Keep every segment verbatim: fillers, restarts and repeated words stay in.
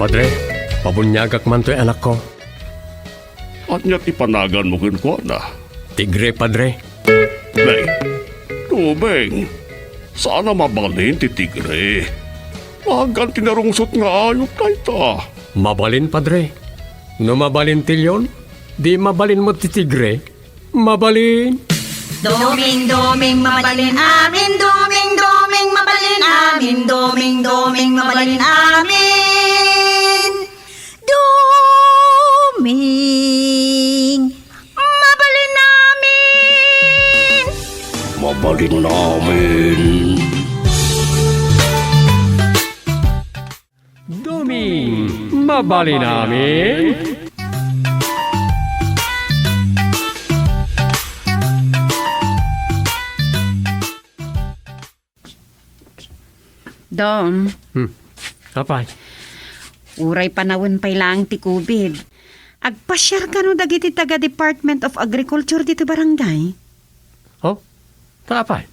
Padre, pabuniagak man toy anakko. Ania ti panaganmo kenkuana? Tigre, Padre. Nay, Doming, saan a mabalin ti tigre. Nagan ti narungsot nga ayup dayta. Mabalin, Padre. No mabalin ti leon, di mabalin met ti tigre. Mabalin. Doming, doming, mabalin amin. Doming, doming, mabalin amin. Doming, doming, mabalin amin. Doming, mabalin amin. Mabalin amin. Doming, mabalin amin. Dom. Hmm. Apay? Uray panawen pay laeng ti covid. Agpasiar kano dagiti taga Department of Agriculture ditoy barangay? Oh? Ta apay?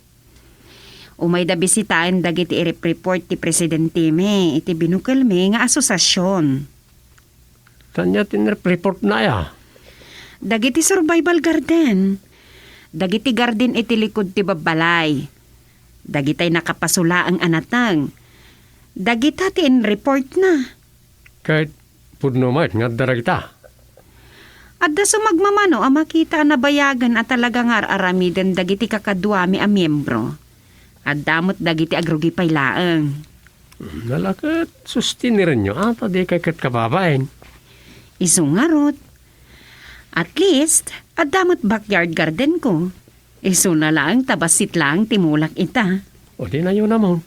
Umayda bisitaen dagiti irep-report ti presidentemi iti binukelmi nga asosasion. Ania ti inrep-reportna aya? Dagiti survival garden. Dagiti garden iti likud ti babbalay. Dagitay nakapaso laeng a nateng. Dagita ti inreportna. Ket pudno met nga adda dagita? Adda sumagmamano a makita a nabayagen a talaga nga ar-aramiden dagiti kakaduami a miembro. Adda met dagiti agrugi pay laeng. Nala ket sustinirenyo a ta dikay ket kababain. Isu ngarud, at least, adda met backyard garden ko. Isuna laeng ta bassit laeng ti mulak ita. O di nayonamon.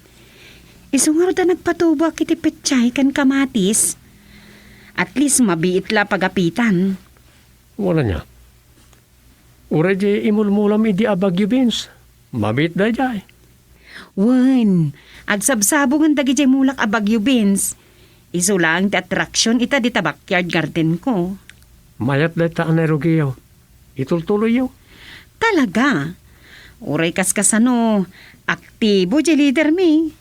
Isu ngarud a nagpatuboak iti petsay ken kamatis. At least, mabiit la pagapitan. Wala nia. Uray di imulmulam idi a bagyo beans. Mabiit daydiay. Wen, agsabsabongen dagidiay mulak a bagyo beans. Isu laeng ti attraction ita dita backyard garden ko. Mayat dayta a nairugiyo. Itultuloyyo. Talaga? Uray kaskasano, aktibo diay leadermi.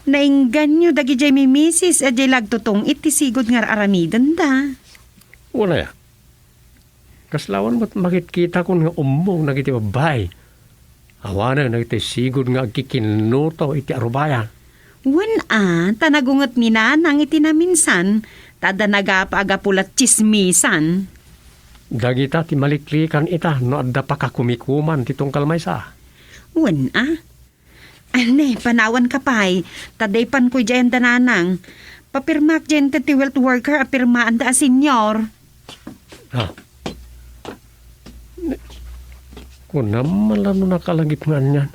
Naingganyo dagidiay mimisis a diay la agtutong-it ti sigud nga ar-aramidenda. Wala aya. Kasla awan met makitkitakon nga ummong dagiti babbai. Awanen dagiti sigud nga agkikinnuto iti arubayan. Wen a, ta nagunget ni Nanang iti naminsan, ta adda nagapa a gapu la tsismisan. Dagita ti maliklikan ita no adda pakakumikuman ti tungkal maysa. Wen a. Ania, panawanka pay, ta daypanko idiay anda Nanang. Papirmaak diay inted ti wealth worker a pirmaanda a senior. Ah. Kunam man la no nakalagip nga anian.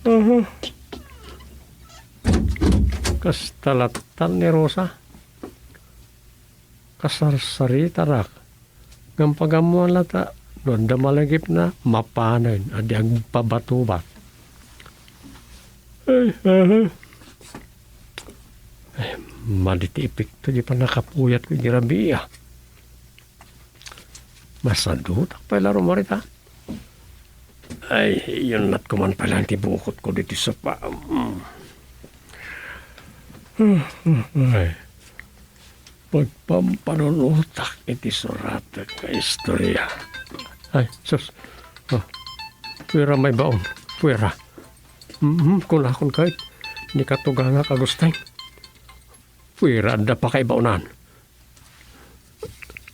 Aha. Kasta latta ni Rosa. Kasarsaritarak. Ngem pag-ammoan latta, no adda malagipna, mapanen a di agpabatubat. Ay, aha. Ay, madi ti epekto di pannakapuyatko idi rabii, ah. Masadutak pay la rumarita. Ay, iyunnatko man pay laeng ti bukotko ditoy sopa. Mm. Ay. Pagpampanunotak iti suratek nga istorya. Ay, sus. Ah. Puera may baon. Puera. Mm, kunakon kayat. Ni katugangak a Agustin. Puera adda pakaibaonan.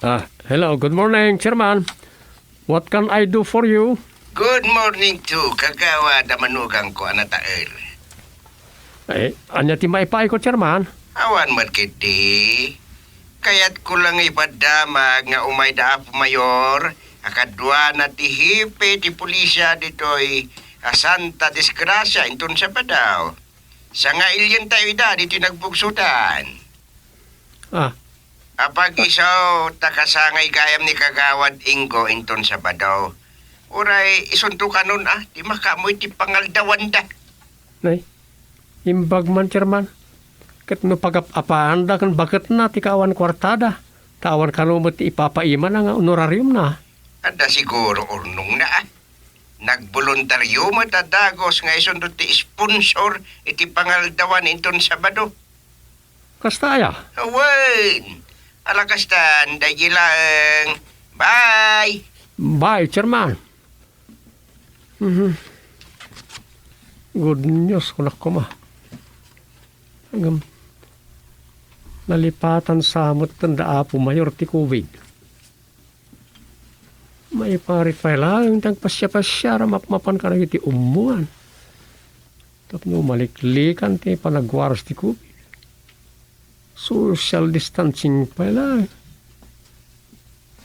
Ah, hello, good morning, Chairman. What can I do for you? Good morning too, Kagawad a manugangko a nataer. Eh, ania ti maipaayko, Chairman? Awan met ketdi. Kayatko la nga ipaddamag nga umay da Apo Mayor a kaduana ti hepe ti pulisia ditoy a Santa Desgracia inton Sabado. Sangailientayo ida ditoy nagbugsotan. Ah. Apag-isu ta kasangay gayam ni Kagawad Ingo inton Sabado. Uray isunto kanon a, ti makaammoy ti pangaldawanda. Nay, imbag man, Chairman. Ket no pagap-apaanda ken baketna ti kaawan kuartada, ta awan kano met ti ipapaimana nga honorariumna. Adda siguro urnongna a. Nagboluntaryo met a dagus nga isunto ti sponsor iti pangaldawan inton Sabado. Kasta aya? Wen, ala kastan, daydi laeng. Bye! Bye, Chairman. Mhm. Good news, kunak koma. Ngem, nalipatan sa met da Apo Mayor ti COVID. Maiparit pay laeng ti agpasiapasiar a mapmapan kadagiti ummuan tapno maliklikan ti panagwaras ti COVID. Social distancing pay laeng.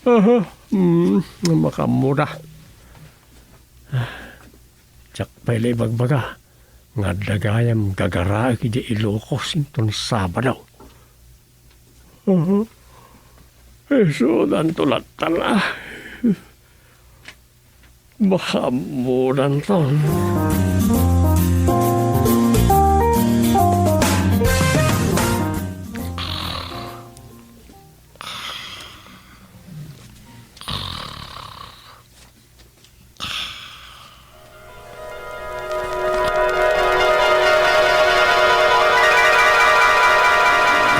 Aha, mm, makaammoda. Diak pay la ibagbaga nga adda gayam gagaraek idiay Ilocos inton Sabado. Aha. Isudanto latta la. Makaammodanton.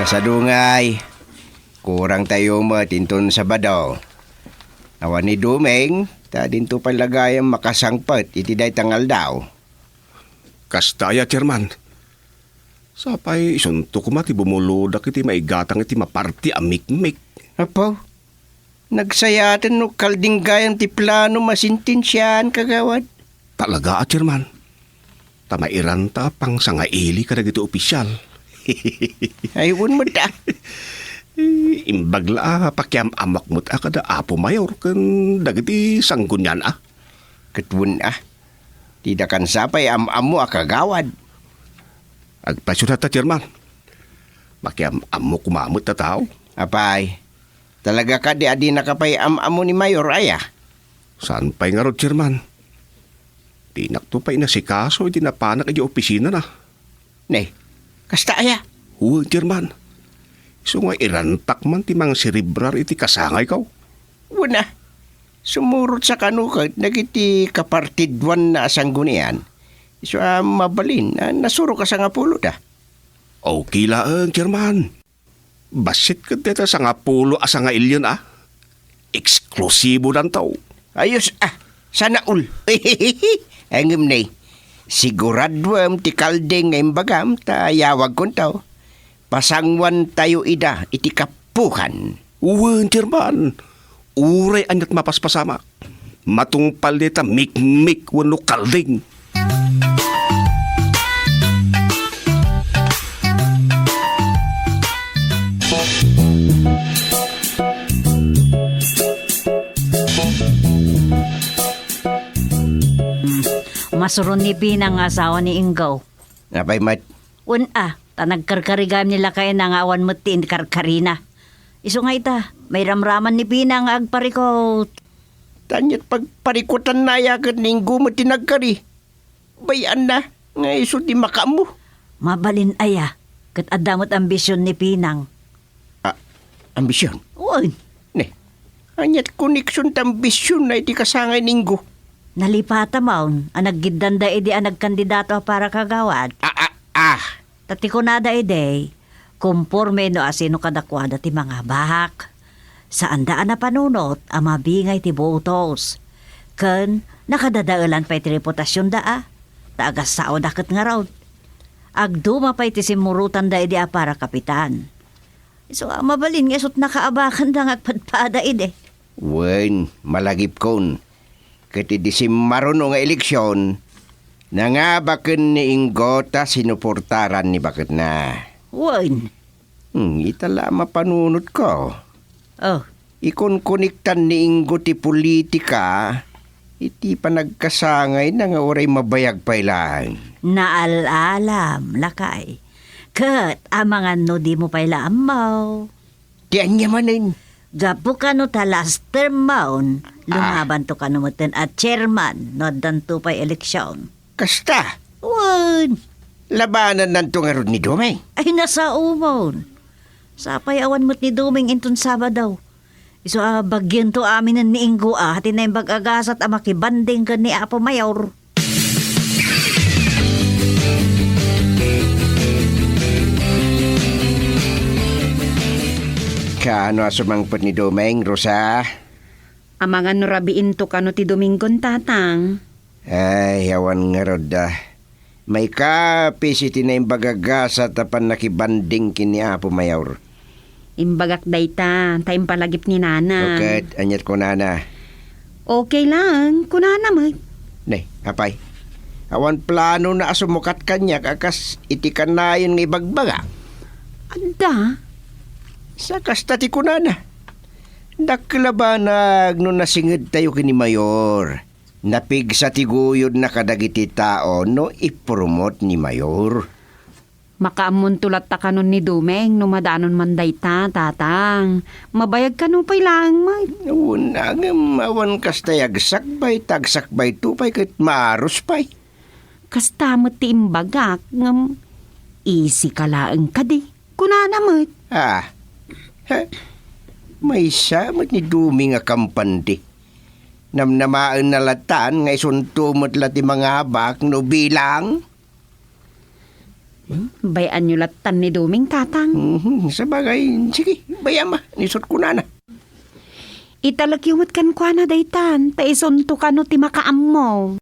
Kasadungay, kurangtayo met inton Sabado. Awan ni Doming, ta dinto pay la gayam makasangpet iti dayta nga aldaw. Kasta aya, Chairman. Sapay isunto koma ti bumuludak iti maigatang iti maparti a mikmik. Apo, nagsayaten no kalding gayam ti plano masintensiaan, kagawad. Talaga a, Chairman. Ta mairanta a pangsangaili kadagiti opisial. Ay, wen met a. Imbag la a pakiam-ammok met a kada Apo Mayor ken dagiti sanggunian a. Ket wen a. Ti dakan sapay am-ammo a kagawad. Agpasiuna ta, Chairman. Makiam-ammo koma met a tao. Apay, talaga kadi a dinaka pay am-ammo ni Mayor aya? Saan pay ngarud, Chairman? Dinakto pay inasikaso iti napanak idiay opisinana. Ne, kasta aya? Wen, Chairman. Isu nga irantak man ti mangserebrar iti kasangayko. Wen a, sumurot sa kano ket dagiti kapartiduanna a sanggunian. Isu a mabalin a nasurok a sangapulo da. Okay laeng, Chairman. Bassit ket dayta sangapulo a sangailion a. Eksklusibodanto. Ayos a, sana all. Ngem ne, siguraduem ti kalding nga imbagam ta yawagkonto. Pasanguantayo ida iti kapukan. Wen, Chairman. Uray aniat mapaspasamak. Matungpal dayta mikmik wenno kalding. Masuron ni Pinang nga asawa ni Inggaw. Apay met? Wen a, ta nagkarkari gayam ni lakayna nga awan met ti inkarkarina. Isu nga ita, mairamraman ni Pinang nga agparikut. Aniat pagparikutanna aya ket ni Inggo met ti nagkari? Bay-anna nga isu ti makaammo. Mabalin aya, ket adda met ambision ni Pinang. A, ambision? Wen. Ne, aniat koneksion ti ambisionna iti kasangay ni Inggo? Nalipata maon a naggiddanda idi a nagkandidato a para kagawad. A, a, a. Ta ti kunada idi, komporme no asino kadakuada ti mangabak. Saanda a napanunot a mabingay ti botos. Ken nakadadaelan pay ti reputasionda a, ta agassaoda ket ngarud. Agduma pay ti simmurotanda idi a para kapitan. Isu a mabalin nga isut' nakaabakanda nga agpadpada idi. Wen, malagipkon. Ket idi simmaruno nga eleksion, nangabaken ni Inggo ta sinuportaran ni baketna. Wen. Hmm, ita la a mapanunotko. Oh. Ikonkonektan ni Inggo ti politika iti panagkasangayna nga uray mabayag pay laeng. Naal-alam, lakay. Ket amangan no dimo pay la ammo. Ti ania manen? Gapu kano ta last term maon, ah, lumabanto kano metten a chairman no addanto pay eleksion. Kasta? Wen. Labanannanto ngarud ni Doming? Ay, nasao maon. Sapay awan met ni Doming inton Sabado. Isu a bagianto aminen ni Ingo a, ti naimbag a gasat a makibanding ken ni Apo Mayor. Kaano a sumangpet ni Domeng, Rosa? Amangan no rabiinto kano ti Dominggon, Tatang. Ay, awan ngarud a. Maikapis iti naimbag a gasat a pannakibanding ken ni Apo Mayor. Imbagak dayta, ta impalagip ni Nana. O ket, aniat kunana? Okay lang, kunana met. Ne, apay? Awan planona a sumukat kaniak a kas iti kanayon nga ibagbaga. Adda? Sa kasta ti kunana. Dakkel a banag no nasingedtayo ken ni Mayor. Napigsa ti guyodna kadagiti tao no ipromot ni Mayor. Makaammonto latta kanon ni Domeng no madanon man dayta, Tatang. Mabayag kano pay laeng met. Wen, ngem awan kasta a agsakbay, ta agsakbayto pay ket maarus pay. Kasta met ti imbagak, ngem isika laeng kadi. Kunana met. Ah, he, maysa met ni Domeng a kampandi. Namnamaenna latan nga isunto met la ti mangabak no bilang. Hmm, bay-anyo latan ni Domeng, Tatang. Mhm, sabagay, sige, bay-am a, ni isut' kunana. Italekyo met kenkuana daytan, ta isunto kano ti makaammo.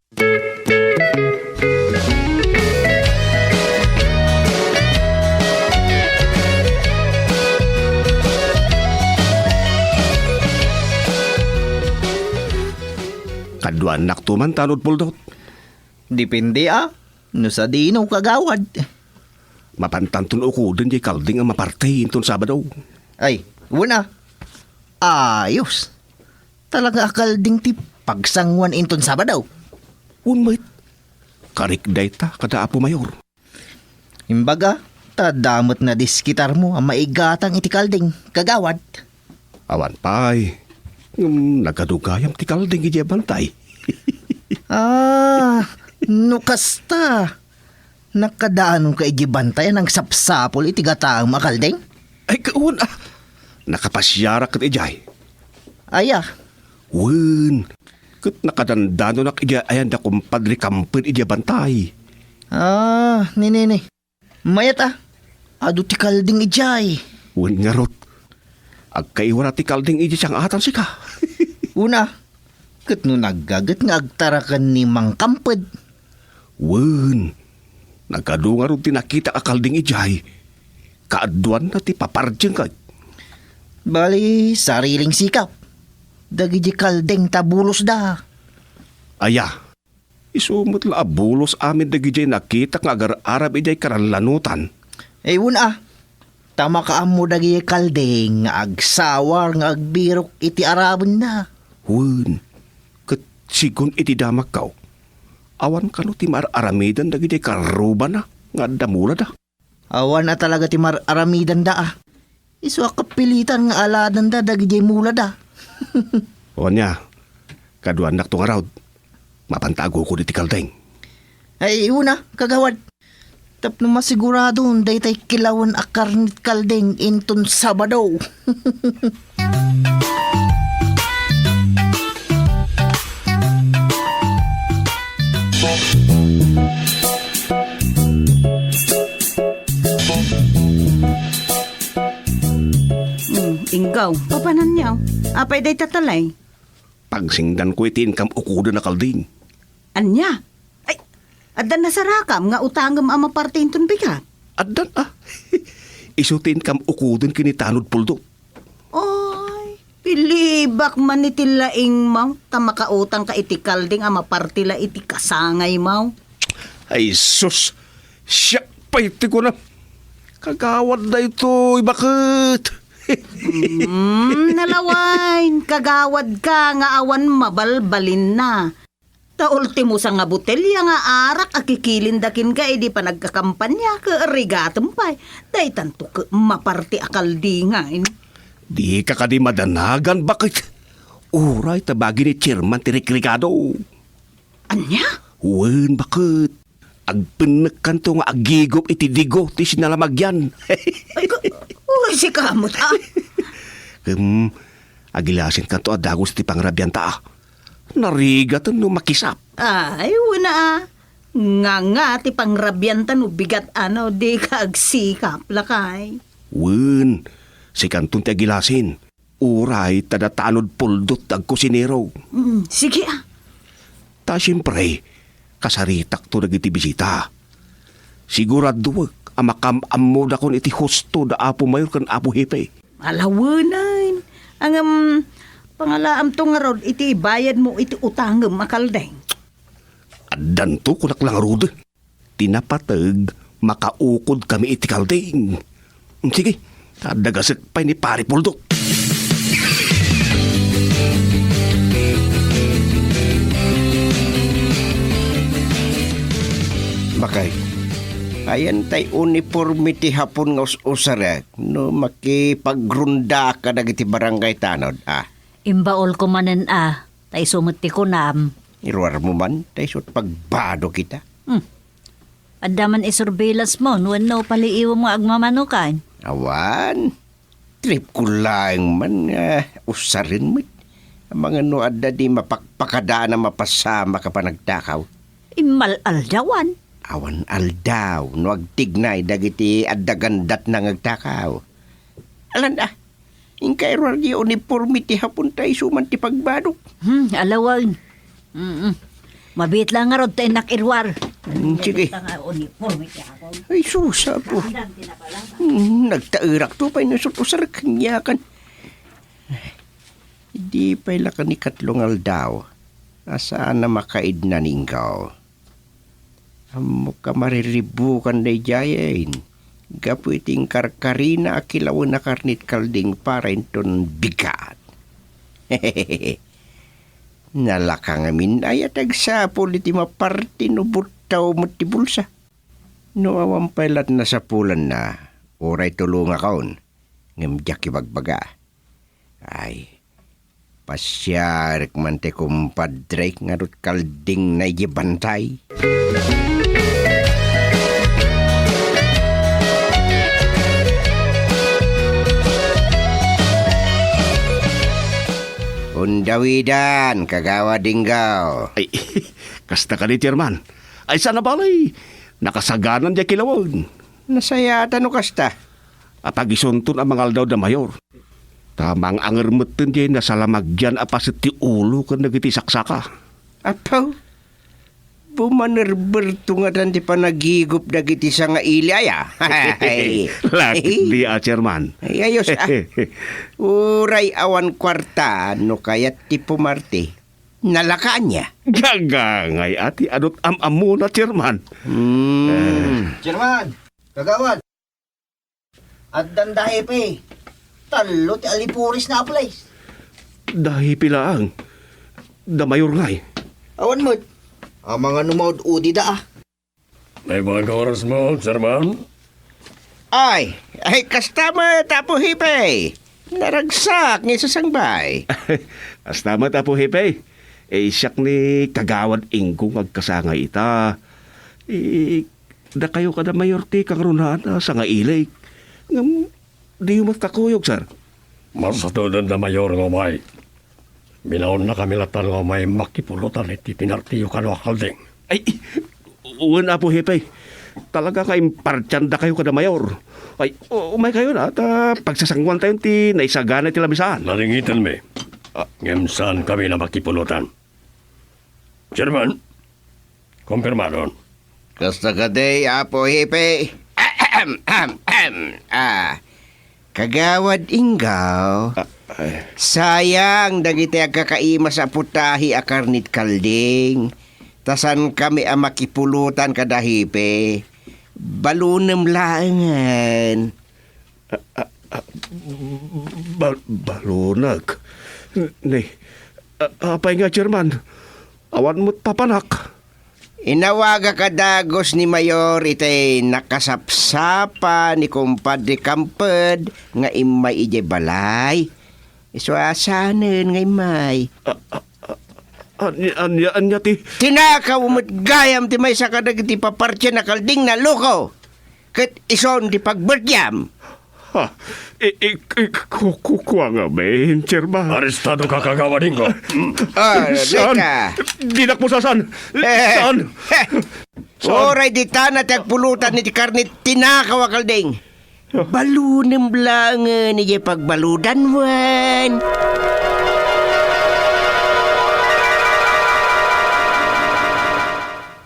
Kaduanakto man, Tanod Puldot. Depende a, no sadino, kagawad. Mapantanton ukoden diay kalding a maparti inton Sabado. Ay, wen a. Ayos. Talaga a kalding ti pagsanguan inton Sabado. Wen met. Karik dayta kada Apo Mayor. Imbaga, ta adda met nadiskitarmo a maigatang iti kalding, kagawad. Awan pay. Ngem nagadu gayam ti kalding idiay bantay. Ah, no kasta, nakadaanonka idiay bantay a nangsapsapul iti gataem a kalding? Ay, kaun, ah. Nakapasiarak ket idiay. Aya? Wen, ket nakadandanonak idiay ayan da kumpadre Kamped idiay bantay. Ah, ni, ni, ni. Mayat a, adu ti kalding idiay. Wen ngarud, agkaiwara ti kalding idiay siang-atan sika. Una, ket no naggaget nga agtaraken ni Mangkamped. Wen, nagadu ngarud ti nakitak a kalding idiay. Kaaduanna ti papardieng ket. Bali, sariling sikap. Dagidi kalding ta bulos da. Aya, Isu met la a bulos amin dagidiay nakitak nga agar-arab idiay karanlanutan. Ay, wen a, ta makaammo dagidiay kalding nga agsawar nga agbirok iti arabenna. Wen, ket sigun iti damakkaw, awan kano ti maar-aramiden dagidiay karrubana nga adda mulada. Awan a talaga ti mar-aramidanda a. Isu a kapilitan nga aladanda dagidiay mulada. Ania, kaduanakto ngarud. Mapanta agukod iti kalding. Ay, una, kagawad. Tapno masiguradon daytay kilawen a karnit kalding inton Sabado. Hmm, Inggaw, papananyo? Apay dayta talay? Pagsingdanko iti inkam ukoden a kalding. Ania? Ay, adda nasarakam nga utangem a maparti inton bigat? Addan a. Isu ti inkam ukoden ken ni Tanod Puldot. Ay, pilibak man iti laingmo, ta makautangka iti kalding a maparti la iti kasangaymo. Ay, sus! Siak pay ti kunam. Kagawad daytoy, baket. Hmm, nalawayen, kagawadka nga awan mabalbalinna. Ta ultimo sa nga botelya nga arak a kikilinda kenka idi panagkakampanya, ket rigatem pay, daytanto ket maparti a kaldingan. Dika kadi madanagan, baket. Uray ta bagi ni Chairman ti rikrigado. Ania? Wen, baket. Agpennekkanto nga agigop iti digo ti sinalamagyan. Ay, ka-, uray sika met, ah. Kem, Agilasinkanto a dagus ti pangrabianta, a. Narigaten no makisap. Ay, wen a. Nganga ti pangrabianta no bigat a no dika agsikap, lakay. Wen, sikanton ti agilasin. Uray ta natanod puldot ti agkusinero. Mm, sige, a. Ta siempre, kasaritakto dagiti bisita. Siguraduek a makam-ammodakon iti husto da Apo Mayor ken Apo Hepe. Alawenen. Ngem, pangalaamto ngarud iti ibayadmo iti utangem a kaldeng. Addanto, kunak la ngarud. Ti napateg, makaukodkami iti kaldeng. Sige, ta dagasek pay ni Pari Puldot. Bakay, ayan tay uniforme ti Hapon nga us-usarek no makipagrondaak kadagiti barangay tanod, a. Imbaolko manen, a, ta isu met ti kunam. Iruarmo man, ta isu ti pagbadok ita. Hmm. Adda man isurveillance mo wenno paliiwem nga agmamano kan? Awan. Tripko laeng man nga usaren met. Amangan no adda di mapakpakadaan a mapasamak a panagtakaw. Immal-aldawan. Awan aldaw no agtignay dagiti adda gandatna nga agtakaw. Alan a, inka iruar di uniforme ti Hapon ta isu man ti pagbadok. Hmm, alawan. Mm-mm. Mabiit la ngarud ta innak iruar. Mm, sige. Mabiit la nga uniforme ti Hapon. Ay, sus, Apo. Andang tinapala. Mm, nagtaerakto pay no isu ti usarek kaniakan. Di pay la kanikatlo nga aldaw a saan a makaidna ni Inggaw. Ammok a mariribukan daydiayen gapu iti inkarkarina a kilawen a karne ti kalding para inton bigat. Nalaka ngamin aya ti agsapul iti maparti no buttaw met ti bulsa. No awan pay la ti nasapulanna, uray tulongakon, ngem diak ibagbaga. Ay, pasiarek man ti kumpadrek ngarud kaldingna idiay bantay. Undawidan, Kagawad Inggaw. Ay, kasta kadi, Chairman. Ay, saan a balay, nakasaganan diay kilawen. Nasayaat no kasta. Apagisunton a mangaldaw da Mayor. Ta mang-anger metten diay nasalamagyan a paset ti ulo ken dagiti saksaka. Apo, bumanerberto ngadan ti panagigup dagiti sangaili aya. Lakit di a, Chairman. Ay, ayos, a. Uray awan kuarta, no kayat ti pumarti, nalaka ania? Gagangay a ti adut am-ammona, Chairman. Hmm. Eh. Chairman, Kagawad, addan da Hepe. Tallo ti alipurisna a pulis. Da Hepe laeng. Da Mayor ngay. Awan met. Amangan no maud-udida, a. Naibagak nga orasmo, Chairman? Ay, ay, kasta met, Apo Hepe. Naragsak nga isasangbay. Kasta met, Apo Hepe. Eh, siak ni Kagawad Inggo nga agkasangay ita. Eh, dakayo kada Mayor ti kangrunaan a sangailik. Ngem, diyo met kakuyog, sir. Masatudenda, Mayor, nga umay. Binaonnakami latta nga umay makipulotan iti pinartiyo kano a kalding. Ay, wen, Apo Hepe. Talaga nga impartiandakayo kada Mayor. Ay, u-, umaykayon, a, ta pagsasanguantayon ti naisagana iti lamisaan. Naringitanmi. Ah. Ngem saankami a makipulotan. Chairman, kumpirmadon. Kasta kadi, Apo Hepe. Ahem, ahem, ahem. Ah, Kagawad Inggaw, ah, ay. Sayang dagiti agkakaimas a putahe a karne ti kalding. Ta saankami a makipulotan kada Hepe. Balonem laengen. Ah, ah, ah, bal-, balonek. Ni, ah, apay nga, Chairman? Awan met papanak. Inawagak a dagus ni Mayor itay nakasapsapa ni Kumpadre Kamped nga immay idiay balay. Isu a saanen nga immay. Ah, ah, ah, ania, ania, ania ti? Tinakaw met gayam ti maysa kadagiti papartian a kalding, naloko. Ket isun ti pagbertiam. Ha? I, i, i, ku-, ku-, kua ngamin, Chairman. Arestado ka, Kagawad Ingo. Ah, Saan? Dika. Dinak mo sasan. Eh, Saan? Eh. Saan? Uray ditan ti agpulutan iti karne tinakaw a kalding. Ah. Balunem laengen iti pagbaludan wen.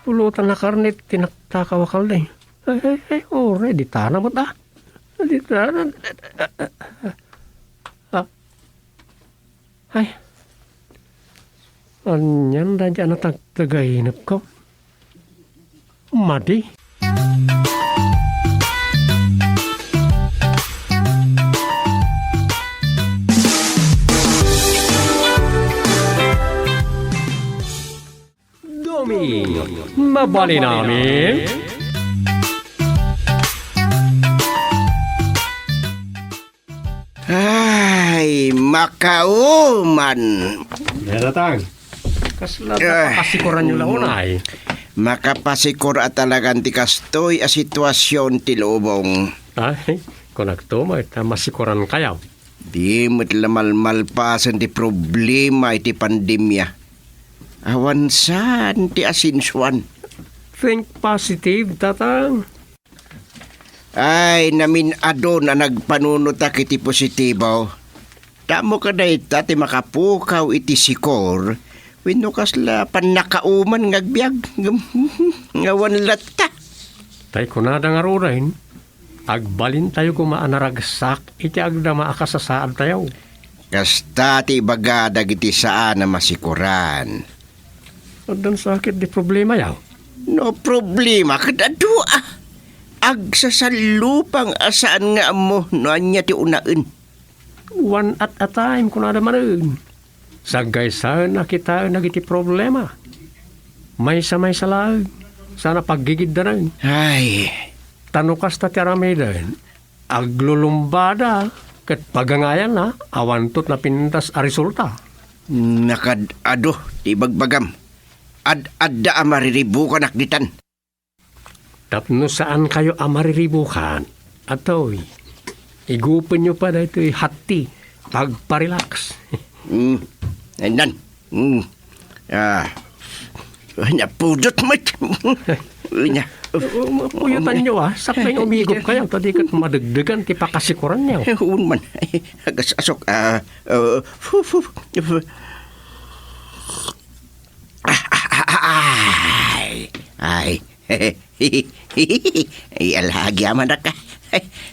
Pulutan a karne tinakaw a kalding. Ay, ay, ay, uray ditan met, ah. Ditan, ah, ah, ah. Ay. Anian dayta a natagtagainepko? Madi. Doming, mabalin amin? Ay, makauman. Ay, Tatang. Kasla Ah. Pakasikoran yo la unay. Makapasikor a talagan ti kastoy a sitwasyon ti lubong. Ay, kunakto met ta masikoran kayo. Di met la malmalpasen ti problema iti pandemia. Awan saan ti asensuan. Think positive, Tatang. Ay, namin-adun a nagpanunotak iti positibo. Damo kadayta ti makapukaw iti sikor wenno kasla pannakauman nga agbiag. Awan latta. Tay kunada ngaruden, agbalintayo koma a naragsak iti agdama a kasasaadtayo. Kasta ti ibaga dagiti saan a masikoran. Addan sakit di problema yaw? No problema, ket adu a. Agsasallupang a saan nga ammo no ania ti unaen. One at a time, kunada manen. Saggaysaen a kitaen dagiti problema. Maysa-maysa laeng, sana paggigiddanen. Ay. Ta no kasta ti aramiden, aglulumbada ket pagangayanna, awanto ti napintas a resulta. Nakad-adu ti ibagbagam. Ad-adda a mariribukanak ditan. Tapno saankayo a mariribukan, atoy, igupenyo pa daytoy hatti, pagparelax. Mm. Ayan. Mm. Ah. Napudot met. Nya. O, o, puyotanyo, ah. Sakbay nga umigop kayo, ta di ket madegdegan ti pakasikoranyo. Wen man. Agas-asok, ah, ah, fu-, fu-, fu-, ay, ay. Ay, alagi aman ka.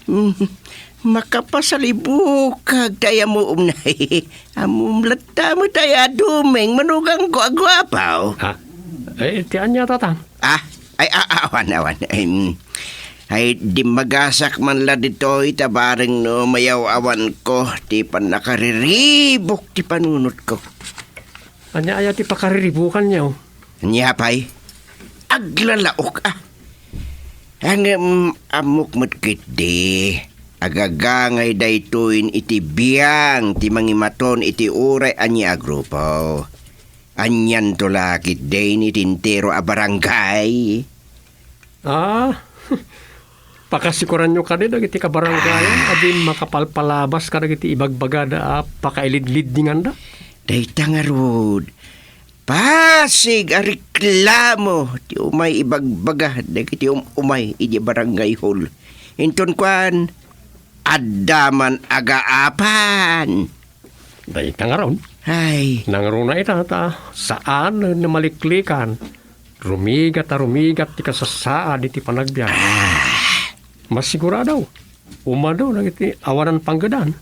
Mm, makapasalibukag tay amuom na. Amuom latta met tay a Doming, manugangko a guapo. Ha? Eh, ti ania, Tatang? Ah, ay, a-, awan, awan. Ay, mm. Ay, dimmagasak man la ditoy, ta bareng no mayaw-awanko ti pannakariribuk ti panunotko. Ania aya ti pakariribukanyo? Ania pay? Aglalaok, ah. Ngem ammok met ketdi, agagangay daytoyen iti biang ti mangimaton iti uray ania a grupo. Anianto la ketdin iti entero a barangay? Ah, pakasikoranyo kadi dagiti kabarangayan a di makapalpalabas kadagiti ibagbagada a pakailidliddinganda? Dayta ngarud, pasig a reklamo ti umay ibagbaga dagiti um-, umay idi barangay hall. Inton kuan, adda man agaapan. Dayta ngarud. Ay. Nangruna ita ta saan nga maliklikan. Rumigat a rumigat ti kasasaad iti panagbiag. Ah. Masigurado, umado dagiti awanan panggedan.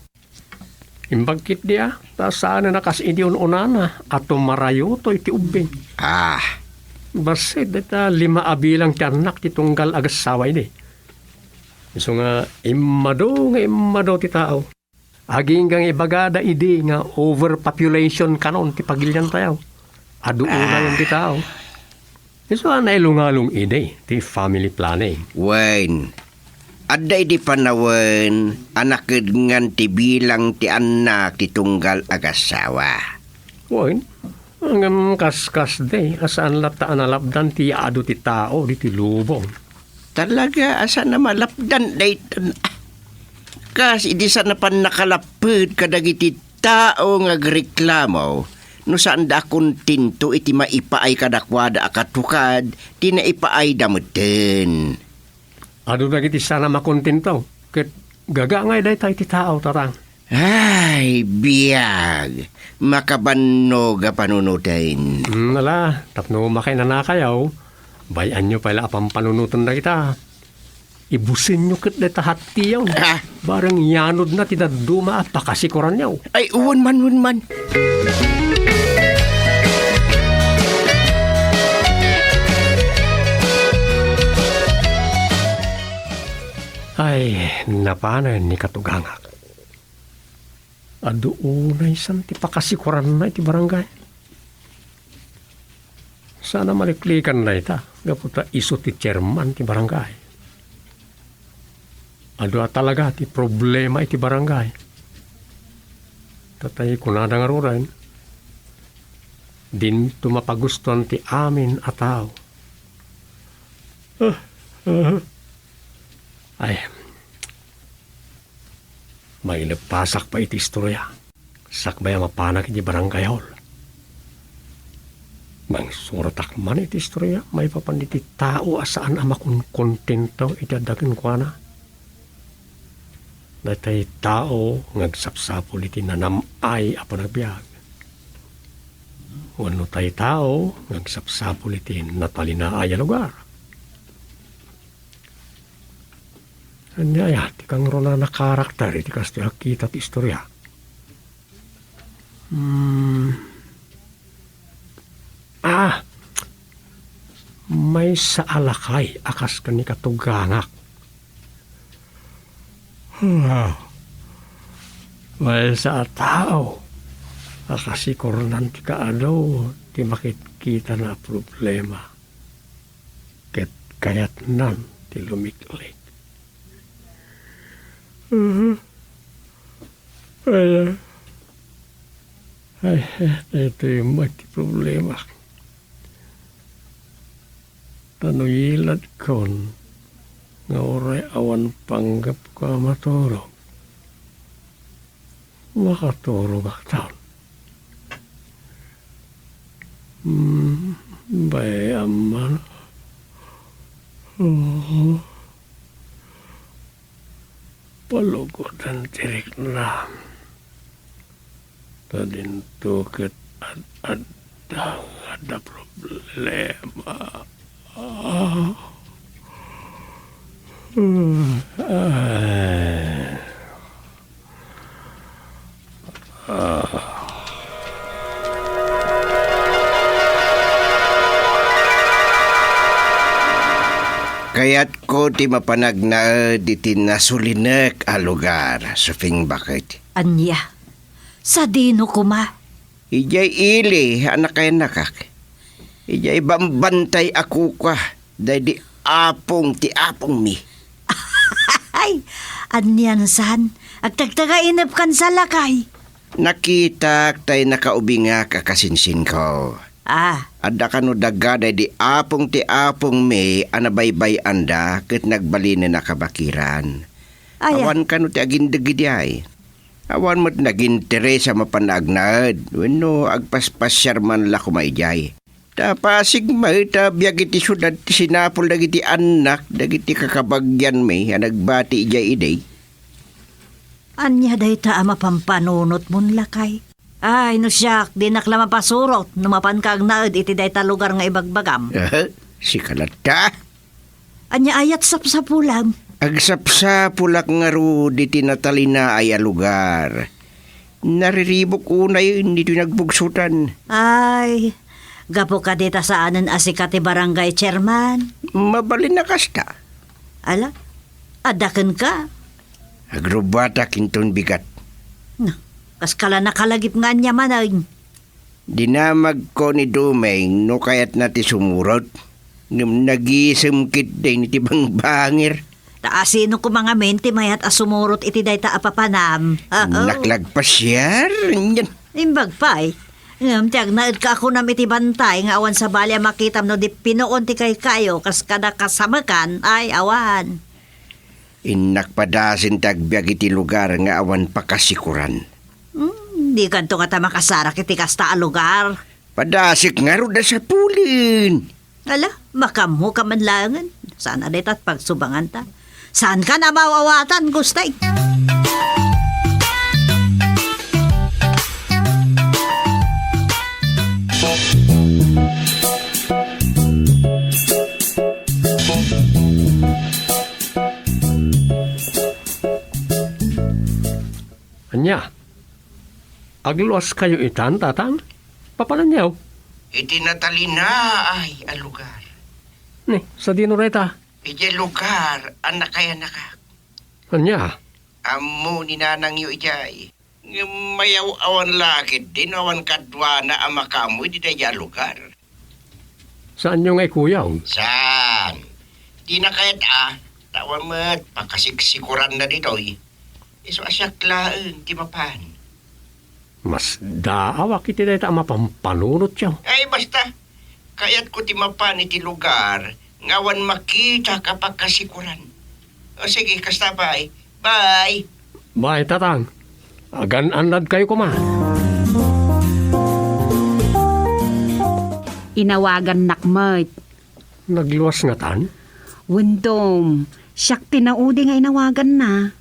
Imbag ketdi a, ta saan a kas idi un-unana a tumarayoto iti ubbing. Ah. Bassit dayta lima a bilang ti annak ti tunggal agassawa idi. Isu nga immado nga immado ti tao. Agingga nga ibagada idi nga overpopulation kanon ti pagiliantayo. Adu unayon ti tao. Isu a nailungalung idi ti family planning. Wen, adda idi panawen a nakedngan ti bilang ti annak ti tunggal agassawa. Wen, ngem kaskasdi a saan latta a nalapdan ti yaadu ti tao ditoy lubong. Talaga a saan a malapdan daytan. Kas idi saan a pannakalapped kadagiti tao nga agreklamo no saanda a kontento iti maipaay kadakuada a katukad ti naipaayda metten. Adu dagiti saan a makontento, ket gagangay dayta iti tao, tatang. Ay, biag! Makabannog a panunoten. Hmm, ala, tapno makainanakayo, bay-anyo pay la a pampanunoten dagita. Ibusenyo ket dayta hattiyo. Ah. Bareng yanodna ti dadduma a pakasikoranyo. Ay, wen man, wen man. Ay, napanen ni katugangak. Adu unay san ti pakasikoranna iti barangay. Saan a maliklikan dayta, gapu ta isu ti chairman ti barangay. Adu a talaga ti problema iti barangay. Tatay kunada ngaruden, dinto mapagustuan ti amin a tao. Ay, maileppasak pay iti istoria. Sakbay a mapanak iti barangay hall, mangsuratak man iti istoria maipapan iti tao a saan a makonkontento iti adda kenkuana. Daytay tao nga agsapsapul iti nanam-ay a panagbiag. Wenno tay tao nga agsapsapul iti natalinaay a lugar. Ania aya ti kangrunana a karakter iti kastoy a kita ti istoria? Hmm. Ah! Maysa a lakay a kas ken ni katugangak. Ah. Maysa a tao a kasikornan ti kaadu ti makitkitana a problema. Ket kayatnan ti lumiklik. Mhm. Ay, ay, ay, itoy met ti problema. Ta no yiladkon nga uray awan panggepko a maturog, makaturogakton. Hmm, bay-am man. Oo. Palugoten ti riknam. Ta dinto ket ad-adda nga adda problema. Ah. Ay. Ah. Kayatko ti mapan agnaed iti nasulinek a lugar, Suping Baket. Ania? Sadino koma? Idiay ili a nakayannakak. Idiay bambantay a kuka daydi apong ti apongmi. Ay, anian san? Agtagtagainepkan sa lakay. Nakitak tay nakaubingak a kasinsinko. Ah. Adda kano daga daydi apong ti apongmi a nabaybay-anda ket nagbalinenna a kabakiran. Aya. Awan kano ti agindeg idiay. Awan met naginteres a mapan agnaed wenno agpaspasiar man la koma idiay. Ta Pasig met a biag iti siudad ti sinapul dagiti annak dagiti kakabagianmi a nagbati idiay idi. Ania dayta a mapampanunotmon, lakay? Ay, no siak, dinak la mapasurot no mapanka agnaed iti dayta lugar nga ibagbagam. Aha, sika latta? Ania aya ti sapsapulem? Agsapsapulak ngarud iti natalinaay a lugar. Nariribuk unay ditoy nagbugsotan. Ay, gapu kadi ta saanen a sika ti barangay chairman? Mabalin a kasta. Ala, adda kenka? Agrubbatak inton bigat. Na, kaska la nakalagip nga ania manen. Dinamagko ni Dumeng no kayatna ti sumurot, ngem nagisem ketdi iti bangbangir. Ta asino koma ngamin ti mayat a sumurot iti dayta a papanam? Aho. Naklagpasiar, anian. Imbag pay, ngem ti agnaedka a kunam iti bantay nga awan sabali a makitam no di pinuon ti kaykayo kas kada kasamekan, ay awan. Innak padasin ti agbiag iti lugar nga awan pakasikuran. Hmm, dikanto ngata makasarak iti kasta a lugar. Padasik ngarud a sapulen. Ala, makaammo ka man laengen. Saan a dayta ti pagsubanganta. Saankan a maaw-awatan, Gustay. Ania? Agluaskayo itan, Tatang? Papananyo? Iti natalinaay a lugar. Ni, sadino dayta? Idiay lugar a nakayanakak. Ania? Ammo ni nanangyo idiay. Ngem mayaw-awan la ketdi no awan kaduana a makaammo iti daydiay a lugar. Saanyo nga ikuyog? Saan? Dina kayat a, ta awan met pakasiksikuranna ditoy. Isu a siak laeng ti mapan. Masdaawak iti dayta a mapampanunotyo. Ay, basta. Kayatko ti mapan iti lugar nga awan makita a pakasikuran. O sige, kasta pay. Bye. Bye, Tatang. Agan-annadkayo koma. Inawagannak met. Nagluas ngatan? Wen Dom, siak ti naudi nga inawaganna.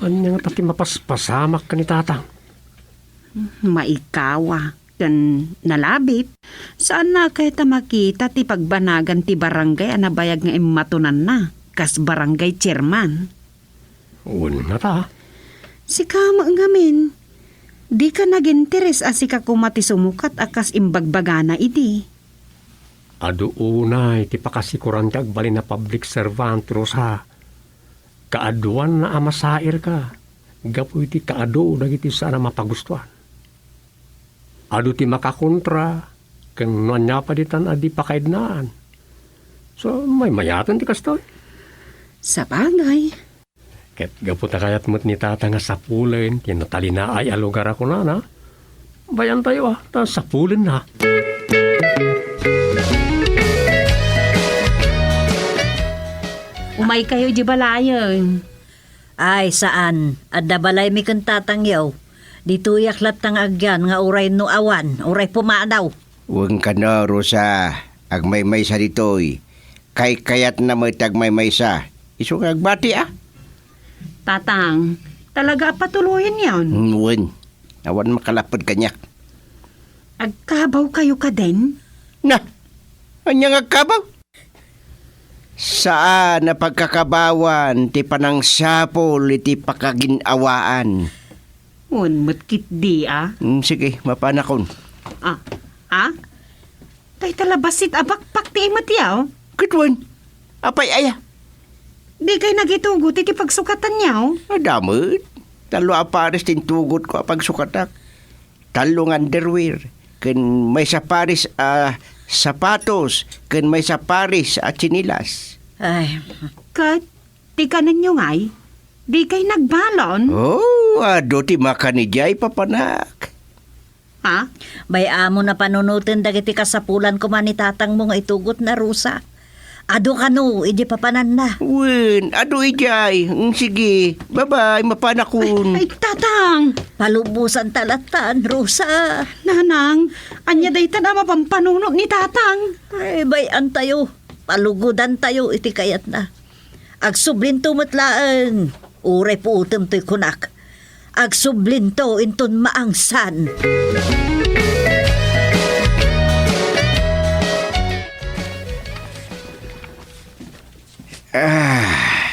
Ania ngata ti mapaspasamak ken ni Tatang? Maikawa ken nalabit. Saanna kayat a makita ti pagbanagan ti barangay a nabayag nga immatonanna kas barangay chairman? Wen ngata. Sika met ngamin, dika naginteres a sika koma ti sumukat a kas imbagbagana idi. Adu unay ti pakasikuran ti agbalin a public servant, Rosa. Kaaduanna a masairka gapu iti kaadu dagiti saan a mapagustuan. Adu ti makakontra, ken no ania pay ditan a di pakaidnaan. So, maymayaten ti kastoy. Sabagay. Ket gapu ta kayat met ni Tata nga sapulen ti natalinaay a lugar a kunana, bayantayo a, ta sapulenna. Umaykayo idiay balayen. Ay, saan. Adda balaymi ken tatangyo. Ditoyak latta nga agyan nga uray no awan, uray pumanaw. Wen kano, Rosa, agmaymaysa ditoy. Kaykayatna met ti agmaymaysa. Isu nga agbati, a? Tatang, talaga a patuloyenyon? Hmm, wen. Awan makalapped kaniak. Agkabawkayo kadin? Na, ania nga agkabaw? Saan a pagkakabawan ti panangsapul iti pakagin-awaan. Wen met ketdi a. Hmm, sige, mapanakon. A, a? Dayta la bassit a bakpak ti imetyo? Ket wen, apay aya? Dikay nagitugot iti pagsukatanyo? Adda met. Tallo a pares ti intugotko a pagsukatak. Tallo nga underwear, ken maysa pares a sapatos, ken maysa pares a tsinelas. Ay. Ket ti kanenyo ngay, dikay nagbalon? Oh, adu ti makan idiay, papanak. Ha? Bay-am a panunoten dagiti kasapulan koma ni tatangmo nga itugotna, Rosa. Adu kano idi papananna. Wen, adu idiay. Mm, sige. Bye-bye, mapanakon. Ay, ay, tatang! Palubosanta lattan, Rosa. Nanang, ania daytan a mapampanunot ni tatang? Ay, bay-antayo. Palugodantayo iti kayatna. Agsublinto met laeng. Uray puotem toy kunak. Agsublinto inton maangsan. Ah,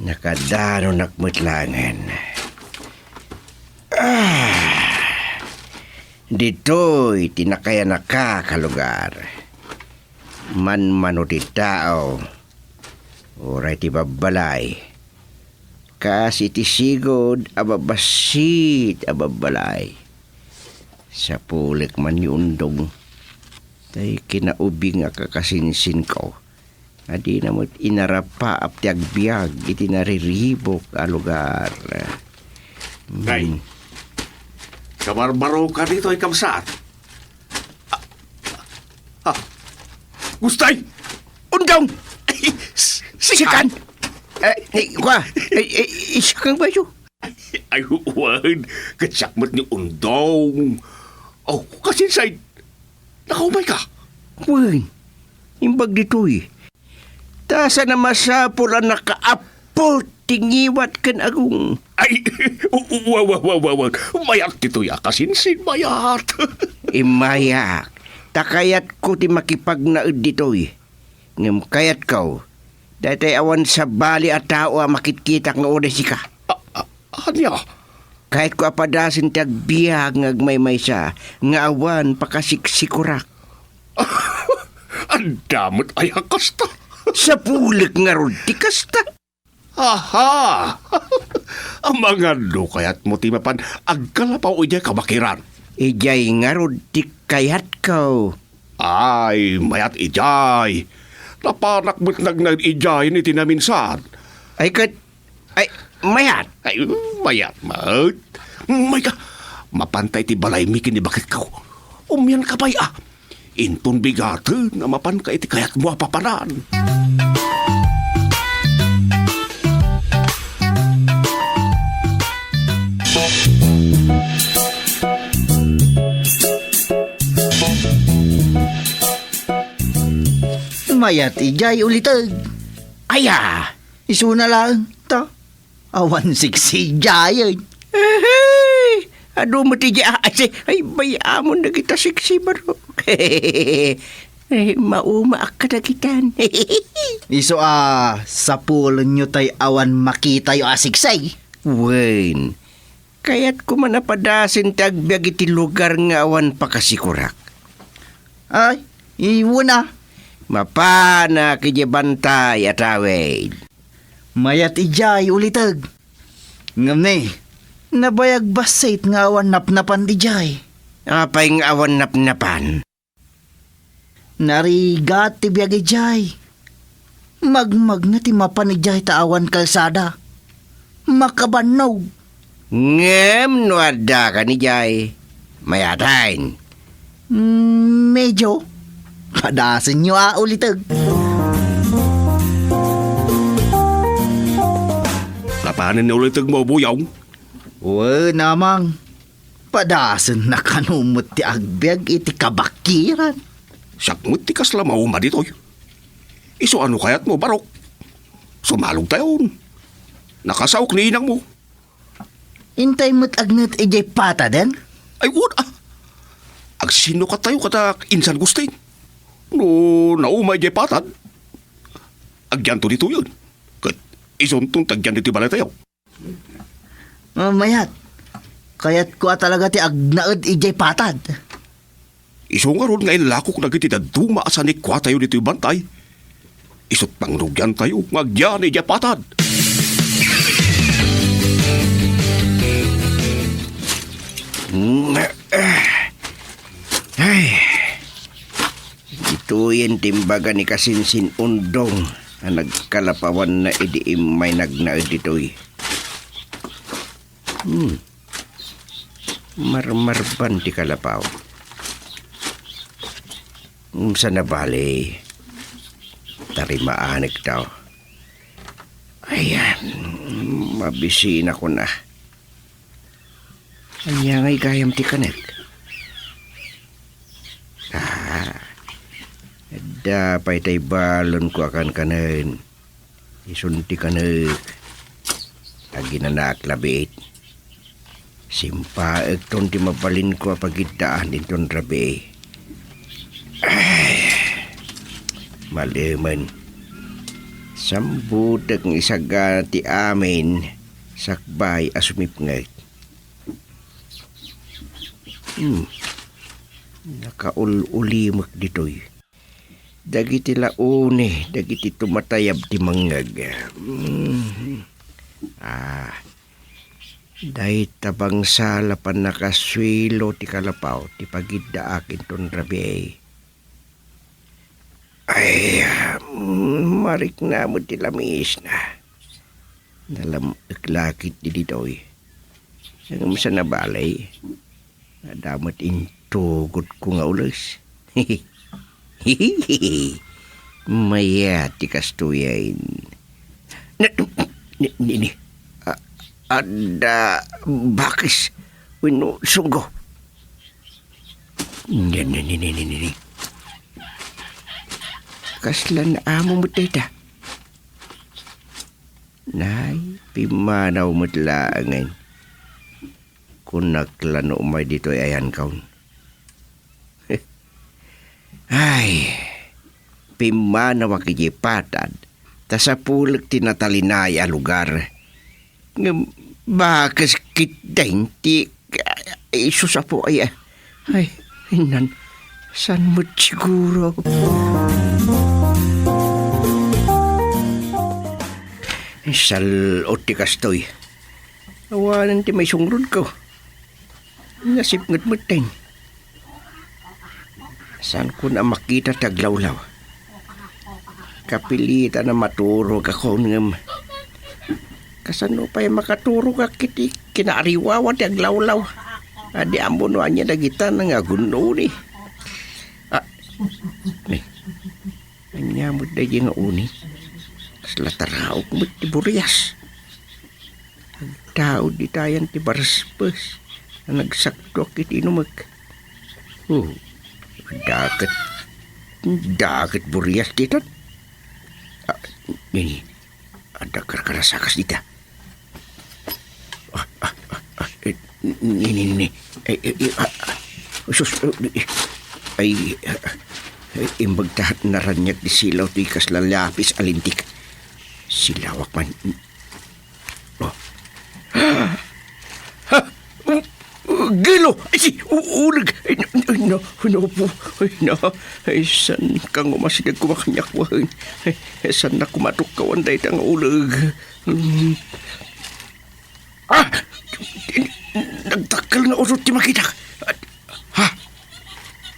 nakadanonak met laengen. Ah, ditoy ti nakayanakak a lugar. Manmano ti tao, uray ti babbalay, kas iti sigud a babassit a babbalay. Sapulek man ni Undong, tay kinaubing a kakasinsinko, a dina met inarapaap ti agbiag iti nariribuk a lugar. Tay, mm. Kabarbaro ka ditoy, kabsat. Ah, ah. Gustay! Undong! Sikan? Eh, eh, kwa? Eh, eh, sikan ba ito? Ay, wen, ket siak met ni Undong. Oh, kasinsay, nakaumay ka? Wen, imbag ditoy. Ta saan a masapul a nakaappo ti ngiwat ken agong. Ay, wa, wa, wa, wa, wa. Mayat ditoy a kasinsin, mayat. Immayak, ta kayatko ti makipagnaed ditoy. Ngem kayatko, daytoy awan sabali a tao a makitkitak nga uray sika. A, a, ania? Kayatko a padasen ti agbiag nga agmaymaysa nga awan pakasiksikurak. Adda met aya kasta? Sapulek ngarud ti kasta. Aha! Amangan no kayatmo ti mapan agkalapaw idiay kabakiran. Idiay ngarud ti kayatko. Ay, mayat idiay. Napanak met nagnaed idiay iti naminsan. Ay, ket, ay, mayat. Ay, mayat met. Mayka, mapanta iti balaymi ken ni baketko. Umian ka pay, a. Inton bigaten a mapanka iti kayatmo a papanan. Mayat idiay uliteg. Aya, isuna laeng ta. Awan siksi idiayen. Ehe! Adu met idiay asi, ay, bay-amon dagita siksi, barok. Eh, maumaak kadagitan. Isu a, sapulenyo tay awan makitayo a siksi. Wen, kayatko man a padasen ti agbiag iti lugar nga awan pakasikurak. Ay, iwuna. Mapanak idiay bantay a tawid. Mayat idiay uliteg. Ngem ne, nabayag bassit nga awan napnapan idiay. Apay nga awan napnapan? Narigat ti biag idiay. Magmagna ti mapan idiay ta awan kalsada. Makabannog. Ngem no addakan idiay, mayaten. Mm, medyo. Padasenyo a uliteg. Napanen ni ulitegmo, Buyong? Wen, Amang. Padasenna kano met ti agbiag iti kabakiran. Siak met ti kasla mauma ditoy. Isu a no kayatmo, barok, sumalogtayon. Nakasaok ni inangmo. Intay met agnaed idiay pataden? Ay, wen, a. Agsisinnukattayo kada insan Gustin. No nauma idiay patad, agyanto ditoyen. Ket isunton ti agyan iti balaytayo. Ah, mayat. Kayatko a talaga ti agnaed idiay patad. Isu ngarud nga illakok dagiti dadduma a sanikuatayo ditoy bantay. Isut' pangrugiantayo nga agyan idiay patad. Ay. Ditoyen ti imbaga ni Kasinsin Undong a nagkalapawanna idi immay nagnaed ditoy. Hmm. Marmarban ti kalapaw. Umsa na bali. Tarimaanek taw. Ayan, mabisinak una. Ania ngay gayam ti kanek? Ah, adda pay tay balonko a kankanen. Isun ti kanek. Aginanak labiit. Simpaekton ti mabalinko a pagiddaan inton rabii. Ay, malemen. Sambutek nga isagana ti amin sakbay a sumipnget. Hmm. Nakaul-ulimek ditoy. Dagiti launi, dagiti tumatayab ti mangngeg. Hmm. Ah, dayta bangsa la pannakasuelo ti kalapaw ti pagiddaak inton rabii. Ay, mm, marikna met ti lamisna. Nalam-ek la ketdi ditoy. Ngem sa nabali, adda met intugotko nga ules. Mayat ti kastoyen. Ni, ni, ni, ni. A-, adda bakes wenno sunggo. Ni, ni, ni, ni, ni, ni, ni. Kasla naamo met dayta. Nay, pimmanaw met laengen. Kunak la no umay ditoy ayankaon. Ay, pimmanawak idiay patad, ta sapulek ti natalinay a lugar. Ngem bakes ketdin ti, ay, sus, Apo, ay, ay, innan, saan met siguro? Sal-ot ti kastoy. Awanen ti maisungrodko. Nasipnget metten. Saanko a makita ti aglawlaw. Kapilitan a maturogakon ngem kasano pay makaturogak iti kinaariwawa ti aglawlaw? Adi ammo no ania dagita nga agun-oni. Ah, ni, ania met daydi nga uni? Kasla taraok met ti burias. Agtaud ditayan ti barespes a nagsaktuak iti inumek. Oh, daket, daket burias ditan. Ah, ni, adda karkarasakas dita. Ah, ah, ah, ah, eh, ni, ni, ni, ni. Ay, ay, ay, ah, ah. Sus, eh, ay, ah, ah. Ay, imbag ta naraniag ti silaw ti kasla lapis a lintik. Silawak man. Oh. Ha? U-, u-, Gelo! Ay, si, u-, uleg! Ay, na, ay, na, ay, na, po. Ay, na. Ay, saan ka nga umasideg kumakaniak, wahen? Ay, saan na kumatukkawan dayta nga uleg? Hmm. Ah! Nagdakkel nga usot ti makitak. Ha?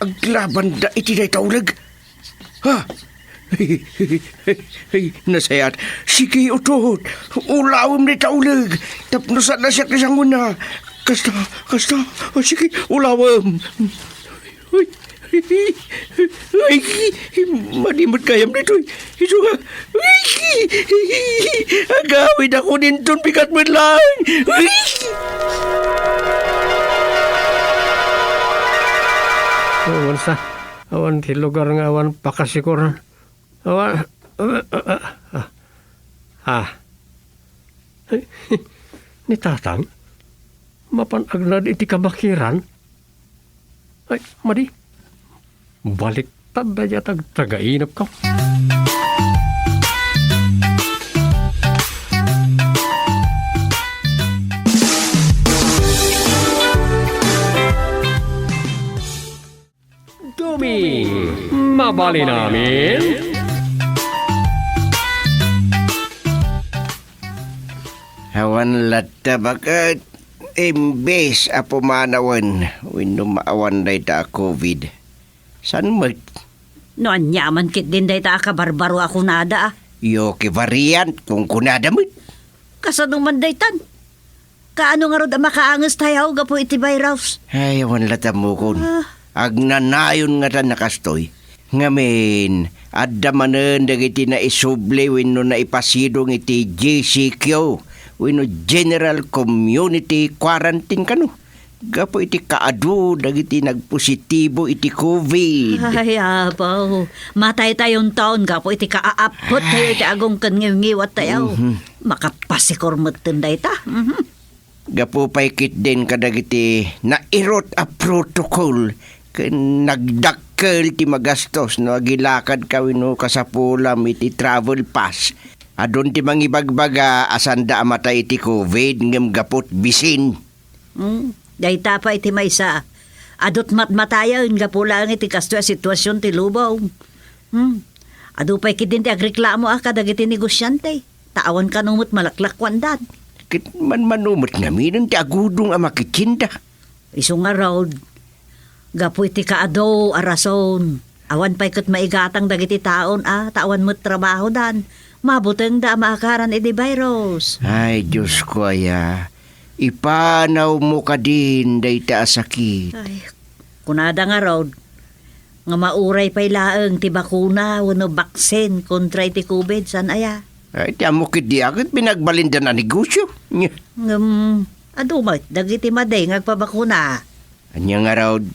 Aglabanda iti dayta uleg? Ha? Ay, nasayaat. Sige, utod. Ulawem dayta uleg. Tapno saan a siak ti sangona. Kasta, kasta. O, sige, ulawem. Ay, ay, ay, madi met gayam ditoy. Isu nga, ay, agawidakon inton bigat met laeng. Ay! Awan sa, awan ti lugar nga awan pakasikor. Awan, ah, ah, ah, ah. Ni Tatang, mapan agnad iti kabakiran? Ay, madi. Baliktad dayta agtagainepko. Duming, mabalin amin? Awan latta baket, imbes a pumanawen wenno maawan dayta a covid. Saan met? No aniaman ketdin dayta a kabarbaro a kunada, a? Yoke variant, kunkunada met. Kasano man daytan? Kaano ngarud a makaanges tayo gapu iti virus? Ay, awan latta ammokon. Ah. Agnanayon ngatan a kastoy. Ngamin, adda manen dagiti naisubli wenno naipasidong iti G C Q wenno General Community Quarantine kano, gapu iti kaadu dagiti nagpositibo iti covid. Ay, abaw. Mataytayonton gapu iti kaappot tayo iti agong ken ngiwngiwat tayo. Mhm. Makapasikor metten dayta. Mhm. Gapu pay ketdin kadagiti nairut a protocol ken nagdakkel ti magastos no agilakadka wenno kasapulam iti travel pass. Adun ti mangibagbaga a sanda a matay iti covid ngem gaput bisin. Hmm, dayta pay ti maysa. Adut matmatayen gapu laeng iti kastoy a situasion ti lubong. Hmm. Adu pay ketdin ti agreklamo a kadagiti negosiante, ta awan kano met malaklakuandan. Ket manmano met ngaminen ti agudong a makitienda. Isu ngarud, gapu iti kaadu a rason, awan pay ket maigatang dagiti taon a ta awan met trabahodan, mabutengda a maakaran idi virus. Ay, Diosko aya, ipanawmo kadin dayta a sakit. Ay, kunada ngarud, Nga mauray pay laeng ti bakuna wenno baksin kontra iti covid, saan aya? Ay, ti ammok ketdi a ket pinagbalindan a negosio. Nya. Ngem, adu met dagiti madi nga agpabakuna. Ania ngarud,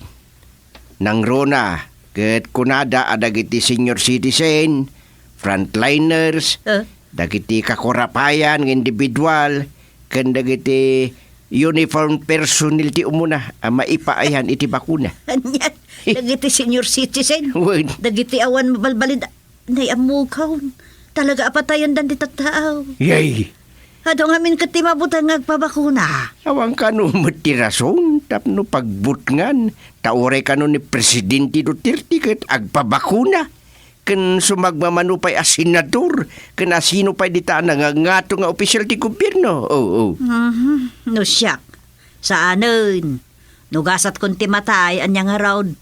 nangruna ket kunada a dagiti senior citizen, frontliners, Eh? dagiti kakurapayan nga individual, ken dagiti uniform personnel ti umuna a maipaayan iti bakuna. Ania, dagiti senior citizen? Wen. Dagiti awan mabalbalin, nay ammokon. Talaga a patayendan ti tattao. Yay! Adu ngamin ket ti mabuteng nga agpabakuna. Awan kano met ti rason tapno pagbutngan, ta uray kano ni Presidente Duterte ket agpabakuna. Ken sumagmamano pay a senador ken a sino pay dita a nangangato nga opisyal ti gobierno. Oo. Mhm. No siak, saanen. No gasatkon ti matay, ania ngarud?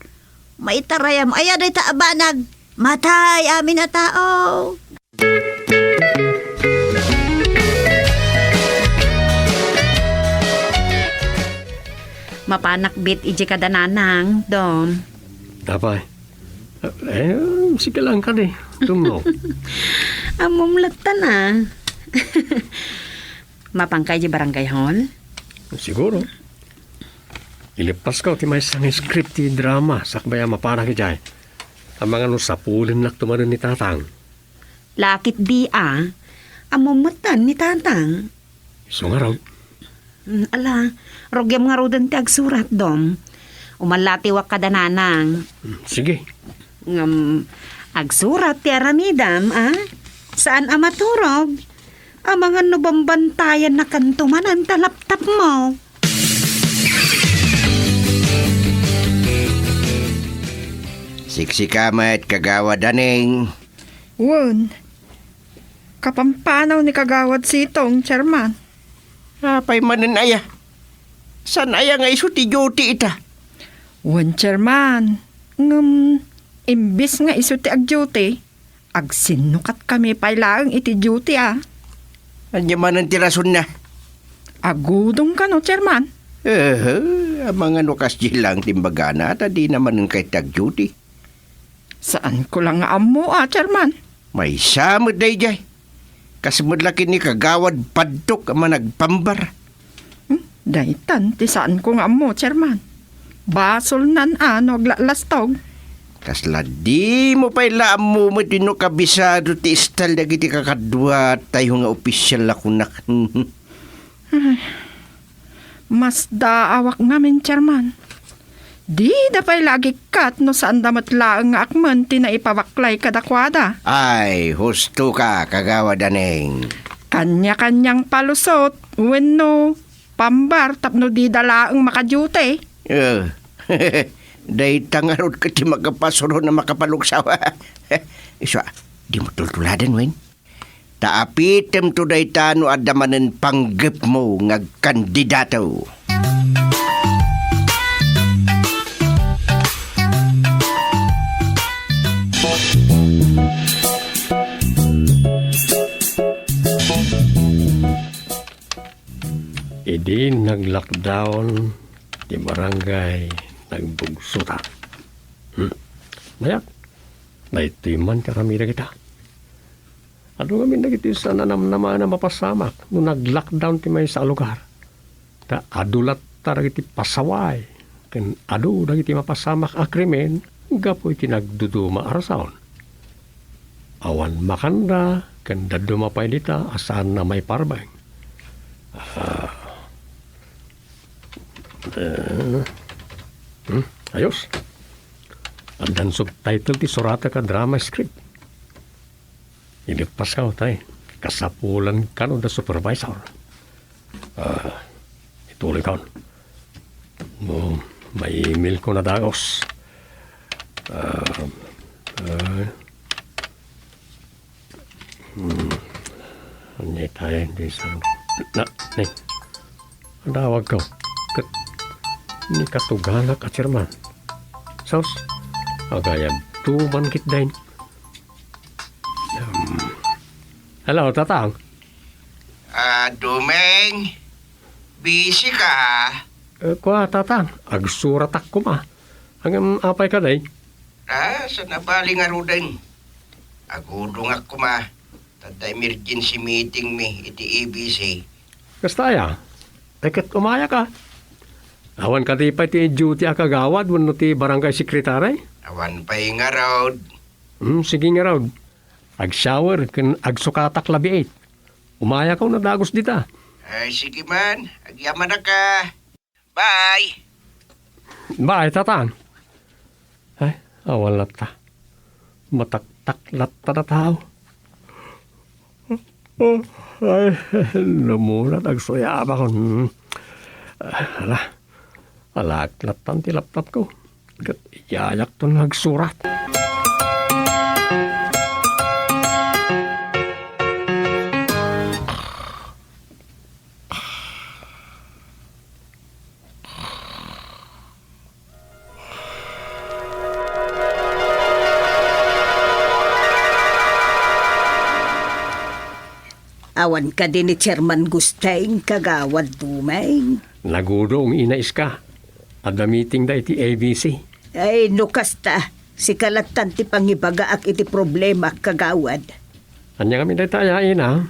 Maitarayam, aya dayta a banag? Matay amin a tao. Mapanak bet iti kada nanang, Dom. Apay. Eh, sige lang kadi. Tumno. Ammom latta na. Mapanka iti barangay hall? Siguro. Ilippasko ti maysa nga script ti drama, sakbay a mapanak idiay. Amangan no sapulennakto manen ni Tatang. Lakit di a, ammom metten ni Tatang. Isu ngarud. Mm, ala, rugiam ngaruden ti agsurat, Dom. Umallatiwak kada nanang. Mm, sige. Ngem, agsurat ti aramidam, a? Saan a maturog? Amangan no bambantayannakanto manen ta laptopmo. Siksika met, Kagawad Aneng. Wen, kapampanaw ni Kagawad Sitong, Chairman. Apay manen aya? Saan aya nga isu ti duty ita? Wen, Chairman. Ngem, imbes nga isu ti ag-duty, agsinnukatkami pay laeng iti duty a. Ania manen ti rasonna? Agudong kano, Chairman? Ehe, amangan no kasdi lang ti imbagana ta dina manen kayat ti ag-duty. Saanko la nga ammo a, Chairman. Maysa met daydiay. Kas met la ken ni Kagawad Padtok a managpambar. Hmm, daytan ti saanko nga ammo, Chairman. Basolnan a no aglalastog. Kasla dimo pay la ammo met wenno kabisado ti style dagiti kakaduatayo nga opisyal a kunak. Ay, masdaawak ngamin, Chairman. Dida pay la agikkat no saanda met laeng nga akmen ti naipabaklay kadakuada. Ay, husto ka, Kagawad Aneng. Kanya-kanyang palusot wenno pambar tapno dida laeng makaduty. Eh, dayta ngarud ket ti makapasuron a makapaluksaw. Isu a, dimo tultuladen wen? Ta apitemto dayta no adda manen panggepmo nga agkandidato. Idi nag-lockdown ti barangay, nagbugsutan. Hmm. Nayak, daytoy man ti aramidek ita. Adu ngamin dagiti saan a namnamaen a mapasamak no nag-lockdown ti maysa a lugar. Ta adu latta dagiti pasaway ken adu dagiti mapasamak a krimen gapu iti nagduduma a rason. Awan makanda ken dadduma pay dita a saanna maiparbeng. Ah, eh, hmm, ayos. Addan subtitle ti suratek a drama script. Ilippasko, tay. Kasapulan kano da supervisor. Ah, ituloy kon. No, may email ko na dagos. Ah, ah, hmm. Anya tayo, hindi sa, na, ni, ang tawag ko. Kat, ni katuganak at chairman. Sos, agayag tuman kit dain. Um, hello, Tatang. Ah, Dumeng, busy ka, ha? Eh, kua, Tatang, agsuratak koma. Ang, um, apay ka, day? Ah, sa nabali ngaruden. Agudongak koma, ta adda emergency meeting mi iti A B C. Kasta aya? Ay, ket umayaka. Awan kadi pay ti duty a kagawad wenno ti barangay secretary? Awan pay ngarud. Hmm, sige ngarud. Ag-shower ken agsukatak la biit. Umayaka no dagus dita. Ay, sige man. Agyamanaka. Bye. Bye, Tatang. Ay, awan latta. Mataktak latta a tao. Oh, ay, namunat agsuyabakon. Ala, alaek lattan ti laptop ko. Ket iyayakton nga agsurat. Awan kadi ni Chairman Gusteng, Kagawad Dumeng? Nagudong, Ina Iska. Adda meeting da iti A B C. Ay, no kasta, sika lattan ti pangibagaak iti problema, Kagawad. Ania ngamin dayta, Ina?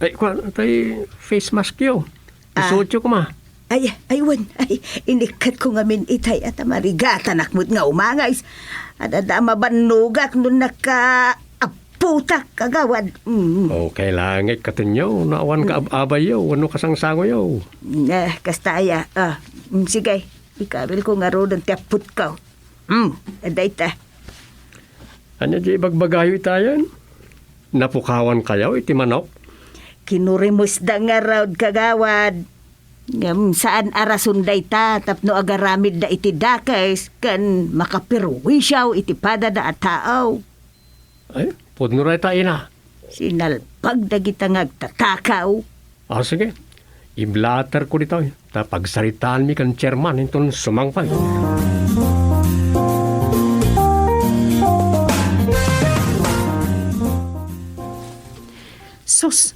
Ay, kua, tay face mask yo. Ah. Isuotyo koma. Ay, ay, wen, ay, inikkat ko ngamin itay a ta marigatanak met nga umangay's. Adda a mabannogak no nakaapputak, Kagawad. Mm. Okay lang, eh, katenyo, no awan ka ab-abayyo, wenno kasangsangoyo. Eh, kasta aya, ah, mm, sige, ikabil ko ngaruden ti apputko. Hmm, dayta. Ania ti ibagbagayo itayen? Napukawankayo iti manok? Kinurimesda ngarud, Kagawad. Ngem saan a rason dayta tapno agaramidda iti dakes ken makaperwisio iti padada a tao. Ay, pudno dayta, Ina. Sinalpag dagita nga agtatakaw. Ah, sige. Iblater ko ditoy, ta pagsaritaanmi ken chairman inton sumangpet. Sus,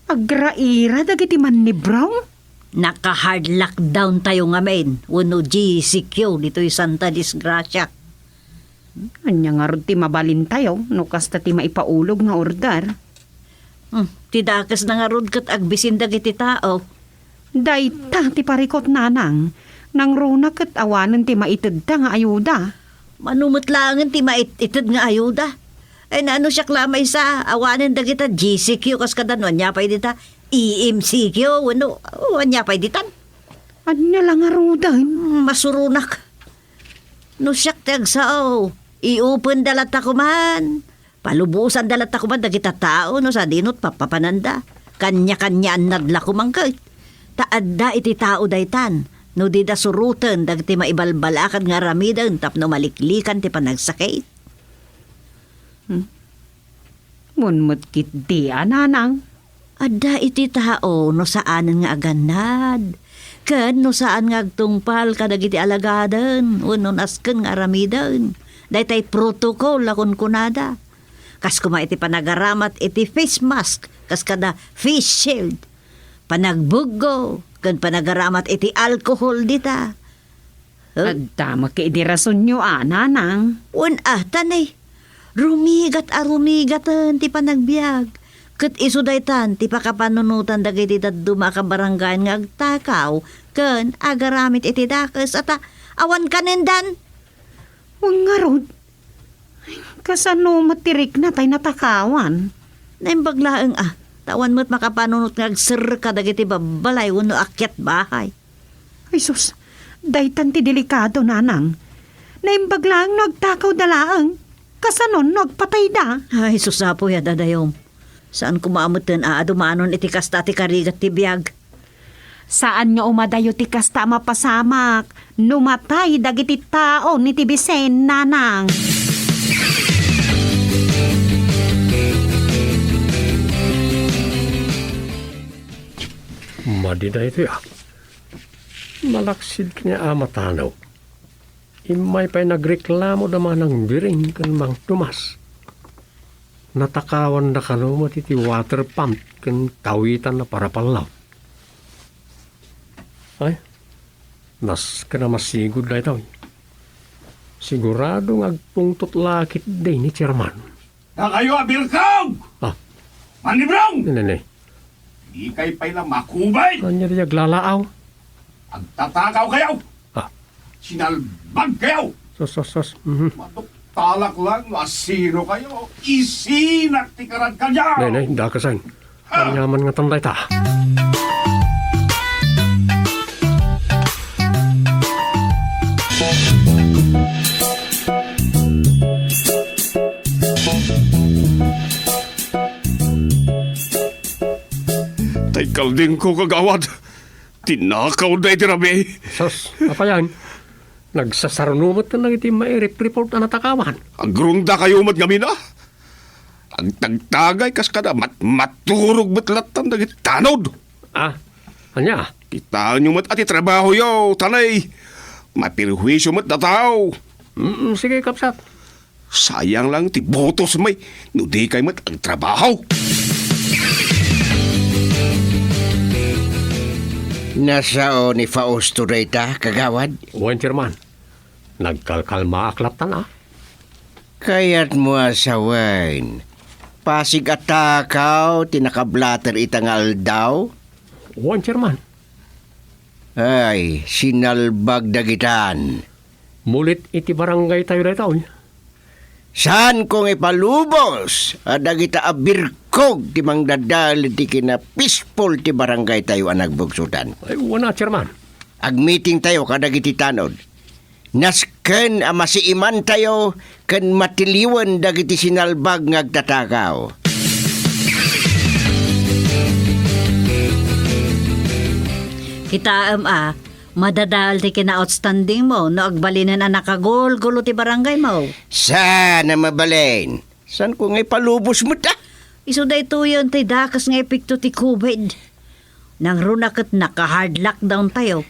agraira dagiti mannibrong? Naka-hard lockdown tayo ngamin, wenno G C Q ditoy Santa Disgracia. Ania ngarud ti mabalintayo no kasta ti maipaulog nga order? Hmm, ti dakesna ngarud ket agbisin dagiti tao. Dayta ti parikut, Nanang. Nangruna ket awanen ti maitedta nga ayuda. Mano met laengen ti mait-ited nga ayuda? Ay, nano siak la maysa, awanen dagita G C Q kas kada no ania pay dita E M C Q, wenno, o, ania pay ditan? Ania la ngaruden? Hmm, masuronak. No siak ti agsao, i-openda latta koman. Palubosanda latta koman dagita tao no sadino ti papapananda. Kaniakaniaannad la koman ket. Ta adda iti tao daytan no dida suroten dagiti maibalbalakan nga aramiden tapno maliklikan ti panagsakit. Hmm? Wen met ketdi a, Nanang. Adda iti tao no saanen nga agannad, ken no saan nga agtungpal kadagiti alagaden wenno nasken nga aramiden daytay protocol a kunkunada. Kas koma iti panagaramat iti face mask kas kada face shield, panagbuggo, ken panagaramat iti alcohol dita. Huh? Adda met ketdi rasonyo a, Nanang. Wen a, ta ne, rumigat a rumigaten ti panagbiag. Ket isu daytan ti pakapanunotan dagiti dadduma a kabarangayan nga agtakaw ken agaramid iti dakes a ta awan kanendan. Wen ngarud, kasano met ti rikna tay natakawan? Naimbag laeng a, ta awan met makapanunot nga agserrek kadagiti babbalay wenno akyat bahay. Ay sus, daytan ti delikado, Nanang. Naimbag laeng no agtakawda laeng. Kasanon no agpatayda? Ay sus, Apo, ya dadayom. Saan koma a metten a adumanon iti kasta ti karigat ti biag. Saan nga umadayo ti kasta a mapasamak no matay dagiti tao iti bisen, Nanang. Madi daytoy, ah. Malaksid ken ni Ama Tano. Immay pay nagreklamo da Manang Biring ken Mang Tomas. Natakawanda kano met iti water pump ken kawitan a parapallaw. Ay, nasken a masigud daytoy. Sigurado nga agpungtot la ketdi ni Chairman. Dakayo a birkog! Ah. Manibrong! Ne, ne, ne. Dikay pay la makubay! Ania ti aglalaaw? Agtatakaw kayo! Ah. Sinalbag kayo! Sos, sos, sos. Mhm. Matuktalak lang no asino kayo. Isinak ti karadkadyo! Ne, ne, dakasen. Aniaman ngatan dayta? Tay kaldingko, kagawad. Tinakaw daydi rabii. Sus, apayan? Nagsasaruno met dagiti mairip-report a natakawan. Agrundakayo met ngamin, a? Agtagtagay kas kada mat-, maturog met lattan dagiti tanod. Ah, ania? Kitaenyo met a ti trabahoyo, tanay. Maperhuisio met dataw. Mm, sige, kabsat. Sayang lang ti botos, may, no di kay met agtrabaho. Nasao ni Fausto dayta, kagawad? Wen, Chairman. Nagkalkalmaak lattan, a. Kayatmo a sawen, pasig a takaw ti nakablater ita nga aldaw? Wen, Chairman. Ay, sinalbag dagitan. Mulit iti barangaytayo daytoy. Saanko nga ipalubos a dagita a birkog ti mangdadael iti kinapispol ti barangaytayo a nagbugsotan. Ay, wen a, Chairman. Agmitingtayo kadagiti tanod. Nasken a masiimantayo ken matiliwen dagiti sinalbag nga agtatakaw. Kitaem a, madadael ti kina-outstandingmo no agbalinen a nakagulgulo ti barangaymo. Saan a mabalin? Saanko nga ipalubos met a? Isu daytoyen ti dakes nga epekto ti covid. Nangruna ket naka-hard lockdown tayo.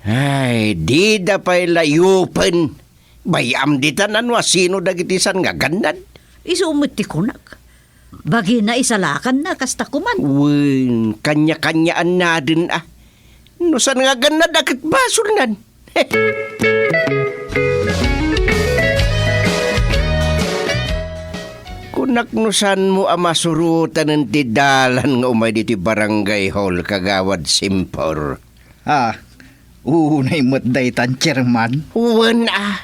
Ay, dida pay layupen. Bay-am ditan a no asino dagiti saan nga gannad. Isu met ti kunak. Bagina isalakanna, kasta koman. Wen, kanya-kanyaannaden a. No saan nga gannad a ket basolnan. Kunak no saanmo a masurotanen ti dalan nga umay ditoy barangay hall, Kagawad Simpor. Ah, unay met daytan, Chairman. Wen a,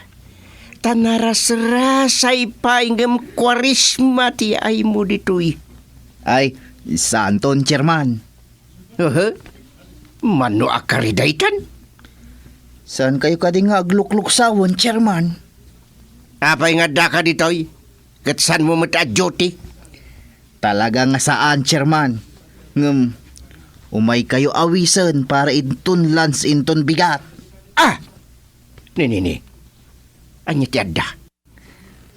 ta narasrasay pay ngem Kuaresma ti aymo ditoy. Ay, saanton, Chairman. Aha. Mano a kari daytan? Saankayo kadi nga aglukluksawen, Chairman? Apay nga addaka ditoy? Ket saanmo met a duty? Talaga nga saan, Chairman. Ngem, umaykayo awisen para inton lunch inton bigat. Ah! Ni, ni, ni. Ania ti adda?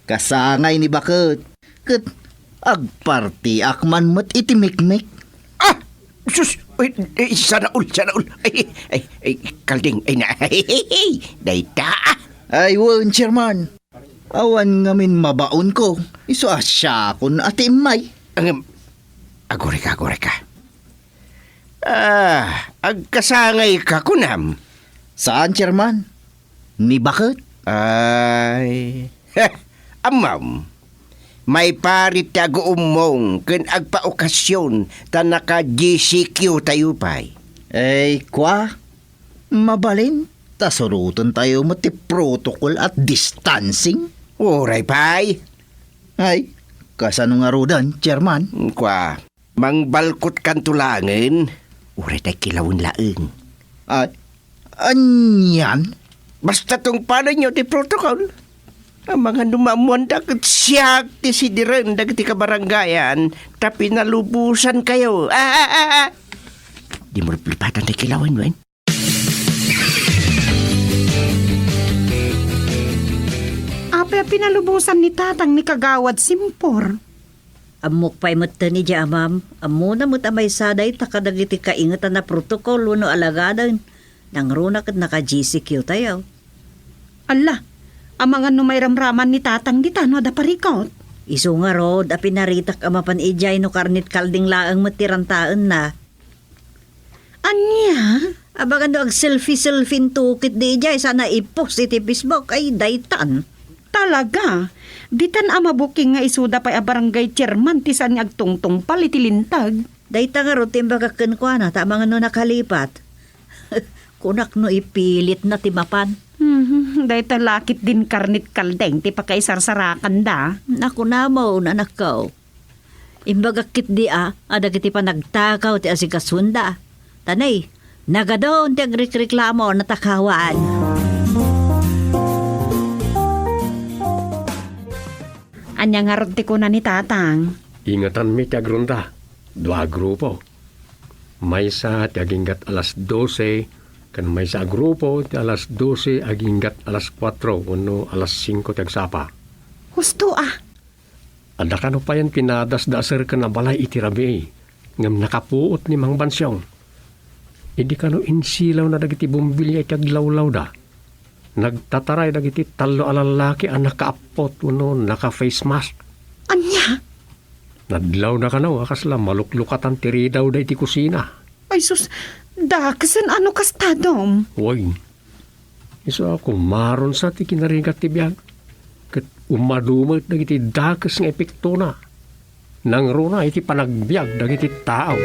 Kasangay ni baket. Ket agpartiak man met iti mikmik. Ah! Sus! Ay, ay, sana all, sana all. Ay, ay, ay, kalding, ay na. Dayta. Ay, wen, Chairman. Awan ngamin mabaonko, isu a siakon a ti immay. Ngem, agurayka, agurayka. Ah, agkasangayka kunam? Saan, Chairman. Ni baket? Ay, heh, ammom. Maiparit ti aguummong ken agpaokasion ta naka-G C Q tayo pay. Ay, kua? Mabalin, ta surotentayo met ti protocol at distancing. Uray pay. Ay, kasano ngaruden, Chairman? Kua, mangbalkotkanto laengen, uray tay kilawen laeng. Ay, anian? Basta tungpalenyo ti protocol. Amangan no maammoanda ket siak ti sidiren dagiti kabarangayan ta pinalubosankayo. Ah, ah, ah, ah. Dimo liplipatan tay kilawen, wen? Apay a pinalubosan ni Tatang ni Kagawad Simpor? Ammok pay metten idiay amam, ammona met a maysa dayta kadagiti kaingetan a protokol wenno alagaden. Nangruna ket naka-G C Q tayo. Alla, amangan no mairamraman ni Tatang dita no adda parikut? Isu ngarud a pinaritak a mapan idiay no karnit kalding laeng met ti rantaenna. Ania? Abagan no ag-selfie-selfie into ketdi idiay, sana i-post iti Facebook. Ay, daytan. Talaga? Ditan a mabuking nga isuda pay a barangay chairman ti saan nga agtungtungpal iti linteg? Dayta ngarud ti imbagak kenkuana, ta amangan no nakalipat. Kunak no ipilitna ti mapan. Hmm, dayta la ketdin karne ti kaldeng ti pakaisarsarakan da. Nakunam, anakko. Imbagak ketdi a, a dagiti panagtakaw ti asikasonda. Ta nay, nagadun ti agrikreklamo a natakawan. Ania ngarud ti kuna ni Tatang? Ingatanmi ti agronda. Dua a grupo. Maysa ti aginggat alas dose, ken maysa a grupo ti alas dose aginggat alas kuatro wenno alas singko ti agsapa. Husto a. Adda kano payen pinadasda a serken a balay iti rabii, ngem nakapuot ni Mang Bansiong. Idi kano insilawna dagiti bombilya iti aglawlawda, nagtataray dagiti tallo a lallaki a nakaappot wenno naka-face mask. Ania? Nadlawna kano a kasla maluklukatan ti ridawda iti kusina. Ay sus, dakesen a no kasta, Dom. Wen. Isu a kumaron sa ti kinarigat ti biag, ket umadu met dagiti dakes nga epektona. Nangruna iti panagbiag dagiti tao.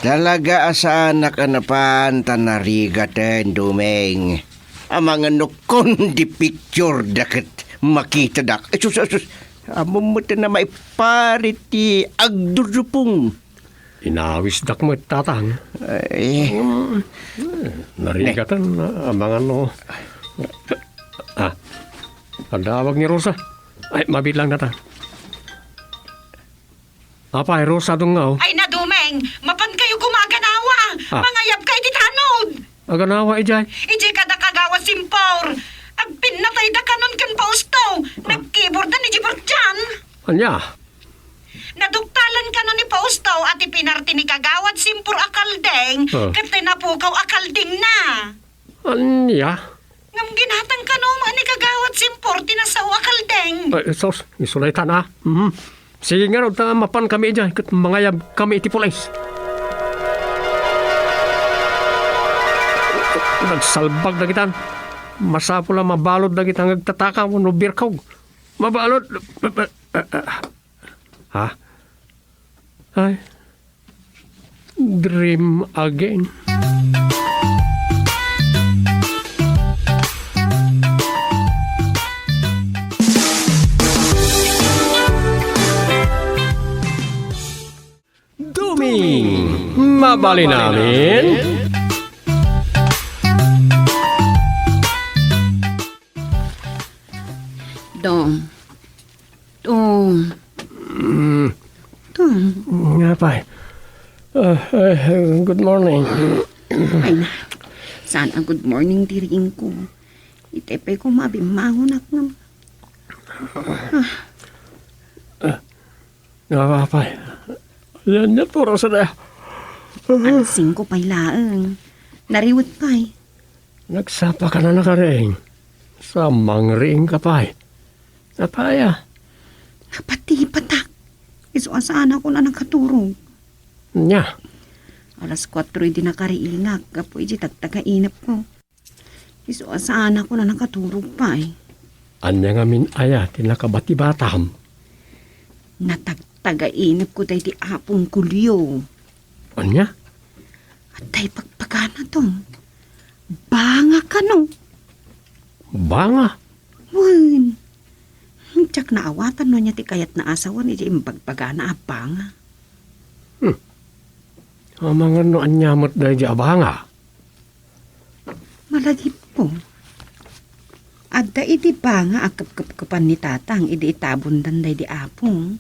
Talaga a saanak a napan ta narigaten, Dumeng. Amangan no kon di picture da ket makitadak. Ay, sus, sus, sus. Ammom met a maiparit ti agdurupong. Inawisdak met, Tatang. Ay. Mm. Eh, narigatan, ah, amangan no. Ah, adda awag ni Rosa. Ay, mabiit lang, Tatang. Apay, Rosa, dungngaw. Ay, Dumeng, mapankayo koma a ganawa. Ah. Mangayabka iti tanod. Aganawa idiay? Idiay kada Kagawad Simpor. Agpinnatayda kanon ken Fausto. Ah. Nagkiburdan idiay burdian. Ania? Naduktalan kano ni Fausto a ti pinarti ni Kagawad Simpor a kaldeng, ah, ket ti napukaw a kaldengna. Ania? Ngem ginatang kano met ni Kagawad Simpor ti nasao a kaldeng. Ay, sus, isu daytan, ah. Mhm. Sige ngarud, ta mapan kami idiay, ket mangayab kami iti pulis. Nagsalbag dagitan. Masapul a mabalud dagita nga agtataka wenno birkog. Mabalud. Ha? Ay. Dream again. Duming, mabalin amin? Dong. Dong. Mm. Dong. Nga pay. Ah, eh, good morning. Ay na. Saan a good morning ti riingko? Itay pay ko mabimmangon ak ngem. Ah. Nga pay. Yan, yan, puro sa na. Alas singko pay laeng. Nariwet pay. Nagsapa ka na nakariing. Sa mangriing ka pay. Apaya? Napatipatak. Isu a saan ako na nakaturog. Nya? Alas kuatro idi nakariingak, gapu iti tagtagainep ko. Isu a saan ako na nakaturog pay. Anya ngamin aya ti nakabatibatam? Natagtagainep ko daydi Apong Julio. Anya? Adda ibagbagana, Dong. Banga kano. Banga? Wen. Diak naawatan no ania ti kayatna a sawen iti imbagbagana a banga. Hmm. Amangan no ania met daydi a banga? Malagipko. Adda idi banga a kepkepkepan ni Tatang idi itabondan daydi Apong.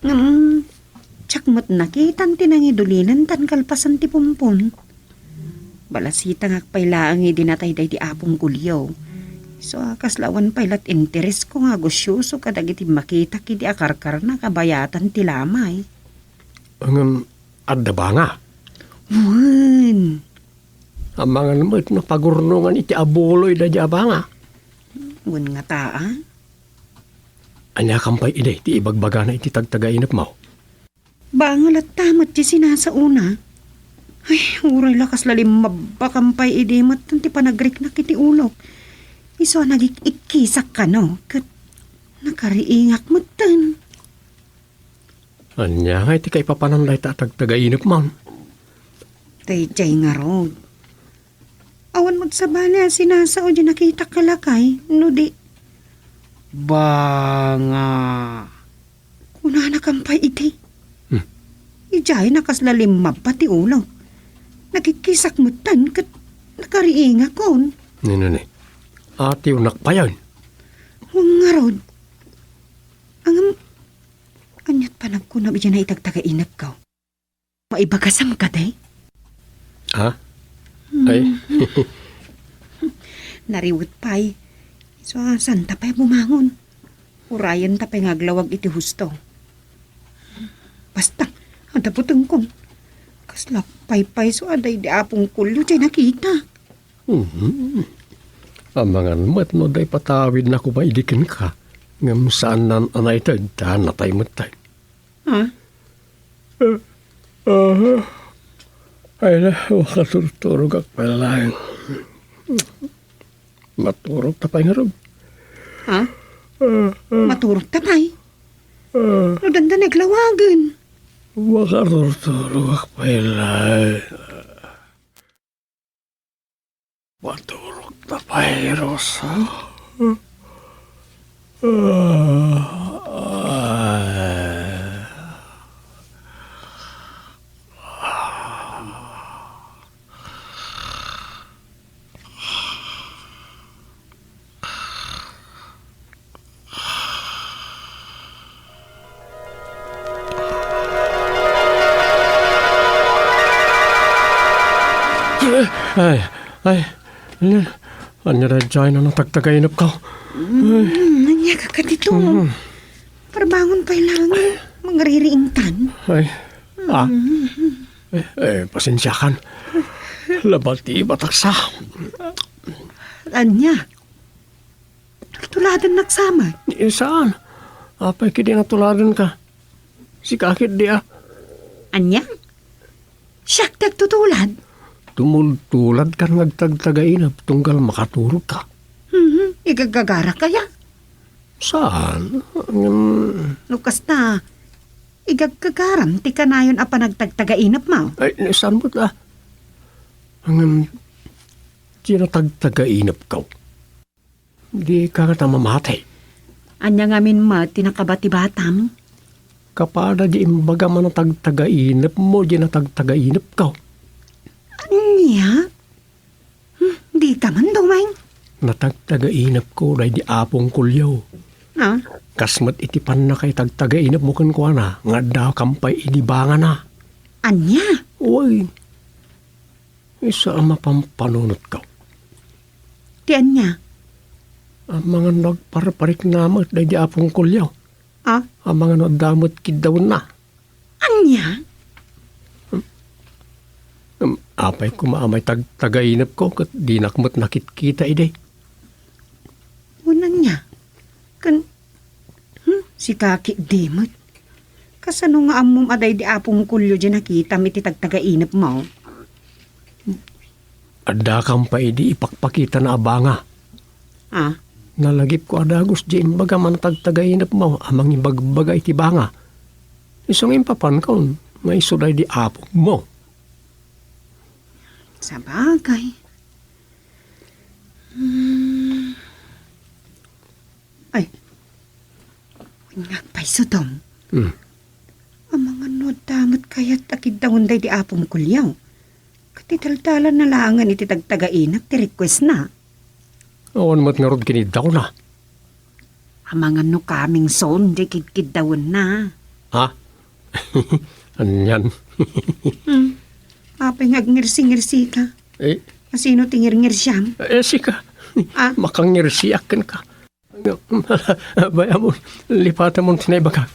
Ngem, diak met nakitan ti nangidulinen tan kalpasan ti pumpon. Balasitangak pay laeng idi natay daydi Apong Julio. Isu a kasla awan pay lat interesko nga agusyoso kadagiti makitak idi akarkarna kabayatan ti lamay. Ngem, adda banga? Wen. Amangan met no pagurnongan iti abuloy daydi a banga. Wen ngata a? Aniakam pay idi ti ibagbagana iti tagtagainepmo? Banga latta met ti sinasaona. Ay, uray la kasla limmabbakan pay idi met ti panagriknak iti ulok. Isu a nagik-ikkisak kano, ket nakariingak metten. Ania nga iti kaipapanan dayta a tagtagainepmon? Daydiay ngarud. Awan met sabali a sinasao di nakitak a lakay, no di, banga. Kunana kan pay idi. Hmm. Idiay nakasla limmabba ti ulo. Nakikkisak metten ket nakariingakon. Nino ni? Atiwnak payen? Wen ngarud. Ngem, ania't panagkunam idiay itagtagainepko? Maibagasam kadi? Ha? Ay. Hmm. Nariwet pay. Isu a, santa pay bumangon. Urayenta pay nga aglawag iti husto. Basta, adda butengkon. Kasla paypayso a daydi Apong Kulyo ti nakitak. Mhm. Amangan met no adda ipatawidna koma idi kenka. Ngem saannan a naited ta natay metten. Ha? Ah, ah. Ay na, makaturturogak pay laeng. Maturogta pay ngarud. Ha? Ah, ah. Maturogta pay? Ah. No dandani aglawagen. Makaturturogak pay laeng. Maturogta pay, Rosa. Ay, ay, ania, ania daydiay a natagtagainepko? Hmm, ania ka kadito? Hmm. Parbangon pay laeng, mangririingtan. Ay, ah. Hmm. Eh, eh, pasensiakan. Labat ti ibataksa. Ania? Tuladennak sa met? Eh, saan? Apay ketdi natuladenka? Sika ketdi a. Ania? Siak ti agtutulad? Tumultuladkan nga agtagtagainep tunggal makaturogka. Mhm, igagagarak aya? Saan? Ngem, no kasta, igagagaram ti kanayon a panagtagtagainepmo? Ay, saan met a? Ngem, ti natagtagainepko. Dika ngata mamati. Ania ngamin met ti nakabatibatam? Kapada di imbagam a natagtagainepmo di natagtagainepko. Ania? Hmm, dika man dumeng? Natagtagainepko daydi Apong Kulyo. Ah? Kas met iti pannakaitagtagainepmo kenkuana nga addakam pay idi bangana. Ania? Uy. Isu a mapampanunotko. Ti ania? Amangan no agparparikna met daydi Apong Kulyo. Ah? Amangan no adda met kiddawenna. Ania? Em, apay koma a maitagtagainepko ket dinak met nakitkita idi? Wen ania? Ken, hmm, sika ketdi met. Kasano nga ammom a daydi Apong Kulyo di nakitam iti tagtagainepmo? Addakam pay idi ipakpakitana a banga. Ah? Nalagipko a dagus di imbagam a natagtagainepmo a mangibagbaga iti banga. Isu nga impapankon nga isu daydi apokmo. Sabagay. Hmm. Ay. Wen nga agpayso, Tom. Hmm. Amangan no adda met kayat a kiddawen daydi Apong Kulyo. Ket idaldalanna laengen iti tagtagainep ti requestna. Awan met ngarud kiniddawna. Amangan no coming soon di kidkiddawenna. Ha? Anian? Hmm. Apay nga agngirsi-ngirsi ka? Eh? Asino ti ngirngirsiam? Eh, sika. Ah? Makangirsiak kenka. Bay-amon, lipatamon ti naibagak.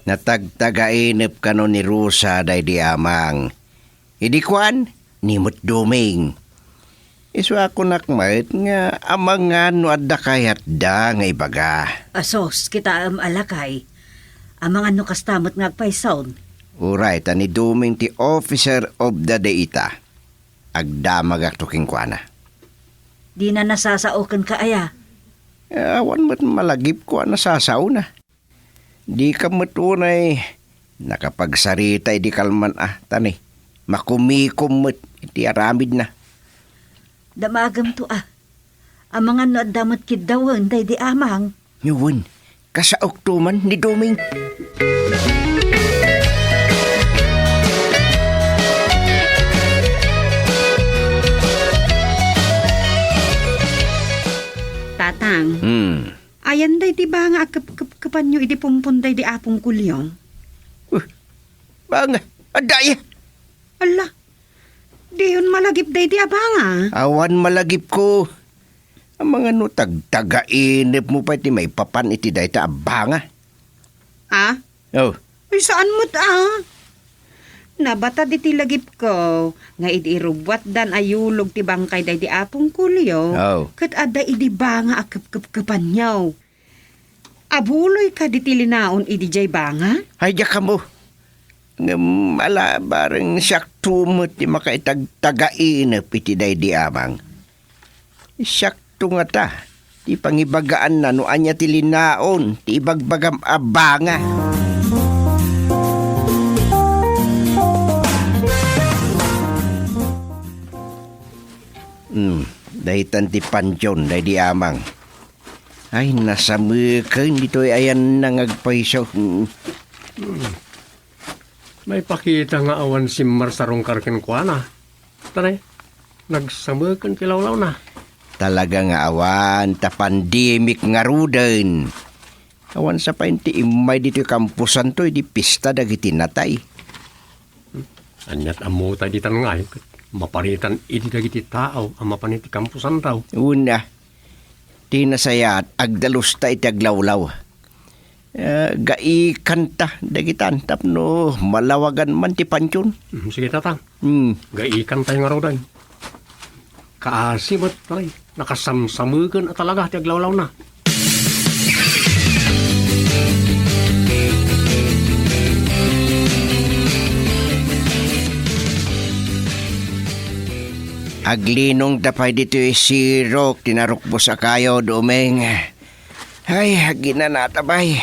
Natagtagainep kano ni Rosa daydi amang. Idi kuan, ni met Doming. Isu a kunak met nga amangan no adda kayatda nga ibaga. Asos, kitaem a lakay. Amangan no kasta met nga agpayson. Uray, ta ni Doming ti officer of the day ita. Agdamagakto kenkuana. Dina nasasao kenka aya? Eh, awan met malagipko a nasasaona. Dika met unay nakapagsarita idi kalman a, ta ni, makumikom met iti aramidna. Damagemto a. Amangan no adda met kiddawen daydi amang. Wen, kasaokto man ni Doming. Tatang, Hmm. ayan daydi banga a kep-, kep-, kepanyo idi pumpon daydi Apong Kulio? Uh, banga, adda aya? Ala, diyon malagip daydi a banga? Awan malagipko. Amangan no tagtagainepmo pay ti maipapan iti dayta a banga. Ah? Oh. Ay, saan met a? Nabatad iti lagipko nga idi irubbuatdan a yulog ti bangkay daydi Apong Kulio, Oh. ket adda idi banga a kepkepkepanyo. Abuloy kadi ti linaon idi jay banga? Ay, diak ammo. Ngem ala, bareng siakto met ti makaitagtagainep iti daydi amang. Siakto ngata ti pangibagaanna no ania ti linaon ti ibagbagam a banga. Hmm, daytan ti pantion daydi amang. Ay, nasameken ditoy ayanna nga agpayso. Hmm. Maipakita nga awan simmarsarungkar kenkuana. Tanay, nagsameken ti lawlawna. Talaga nga awan, ta pandemic ngaruden. Awan sa pay ti immay ditoy kampusanto idi pista dagiti natay. Aniat ammo ta ditan ngay, ket maparitan idi dagiti tao a mapan iti kampusantaw. Una, ti nasayaat, agdalusta iti aglawlaw. Eh, gaikanta dagitan tapno malawagan man ti pantion. Mm, sige, Tatang. Hmm. Gaikantay ngaruden. Kaasi met, tay, nakasamsameken a talaga ti aglawlawna. Aglinong ta pay ditoy sirok ti narukbos a kayo, Doming. Ay, aginanata pay.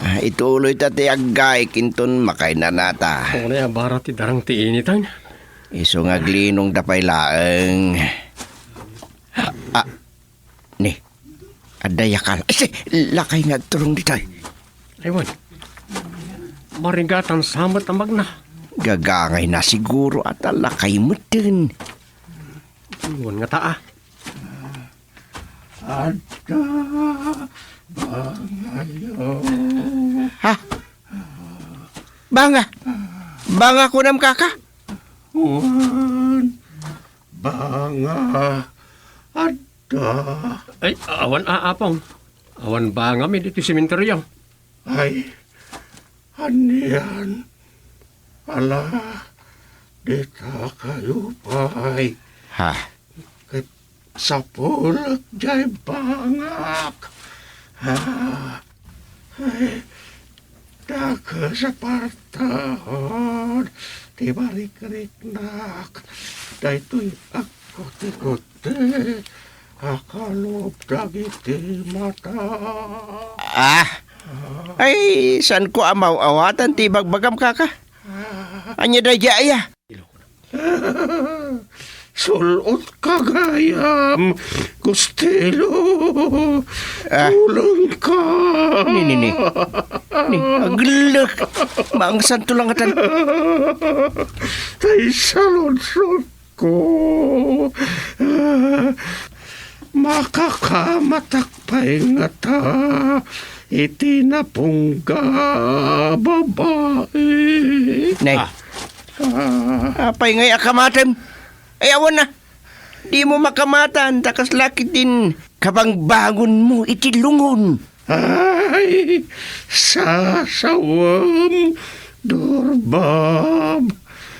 Ah, ituloy ta ti aggaik inton makainanata. Uray a bara ti darang ti init, ay. Isu nga aglinong ta pay laeng. Ah, ah, ni, adda yakal. Ay, si, lakay nga agturong ditoy. Ay, wen. Marigatan sa met a magna. Gagangay na siguro at lakay meten. Wen nga ta, ah. Adda bangayo. Ha? Banga? Banga kunam, kaka? Wen, banga. Adda. Ay, awan a, Apong. Awan bangami ditoy sementeryo. Ay, anian? Ala, dita kayo pay. Ha? Ket sapulek jay bangak. Ha? Ay, dakes a partaon ti marikriknak. Daytoy agkutikut- Ti akalub dagiti mata. Ah! Ay, saanko a maaw-awatan ti ibagbagam, kaka. Ania daydiay aya? Sul-otka gayam, Costello. Ah. Tulongka. Ni, ni, ni. Ni, aglek. Maangsanto lang atan. Tay saludsod ko. Makakamatak pay ngata iti napungga a babai. Nay. Ah. Ah. Apay ngay a kamatem? Ay, awan na. Dimo makamatan, ta kasla ketdin kabangbangonmo iti lungon. Ah. Ay, sasawem, Dorbab.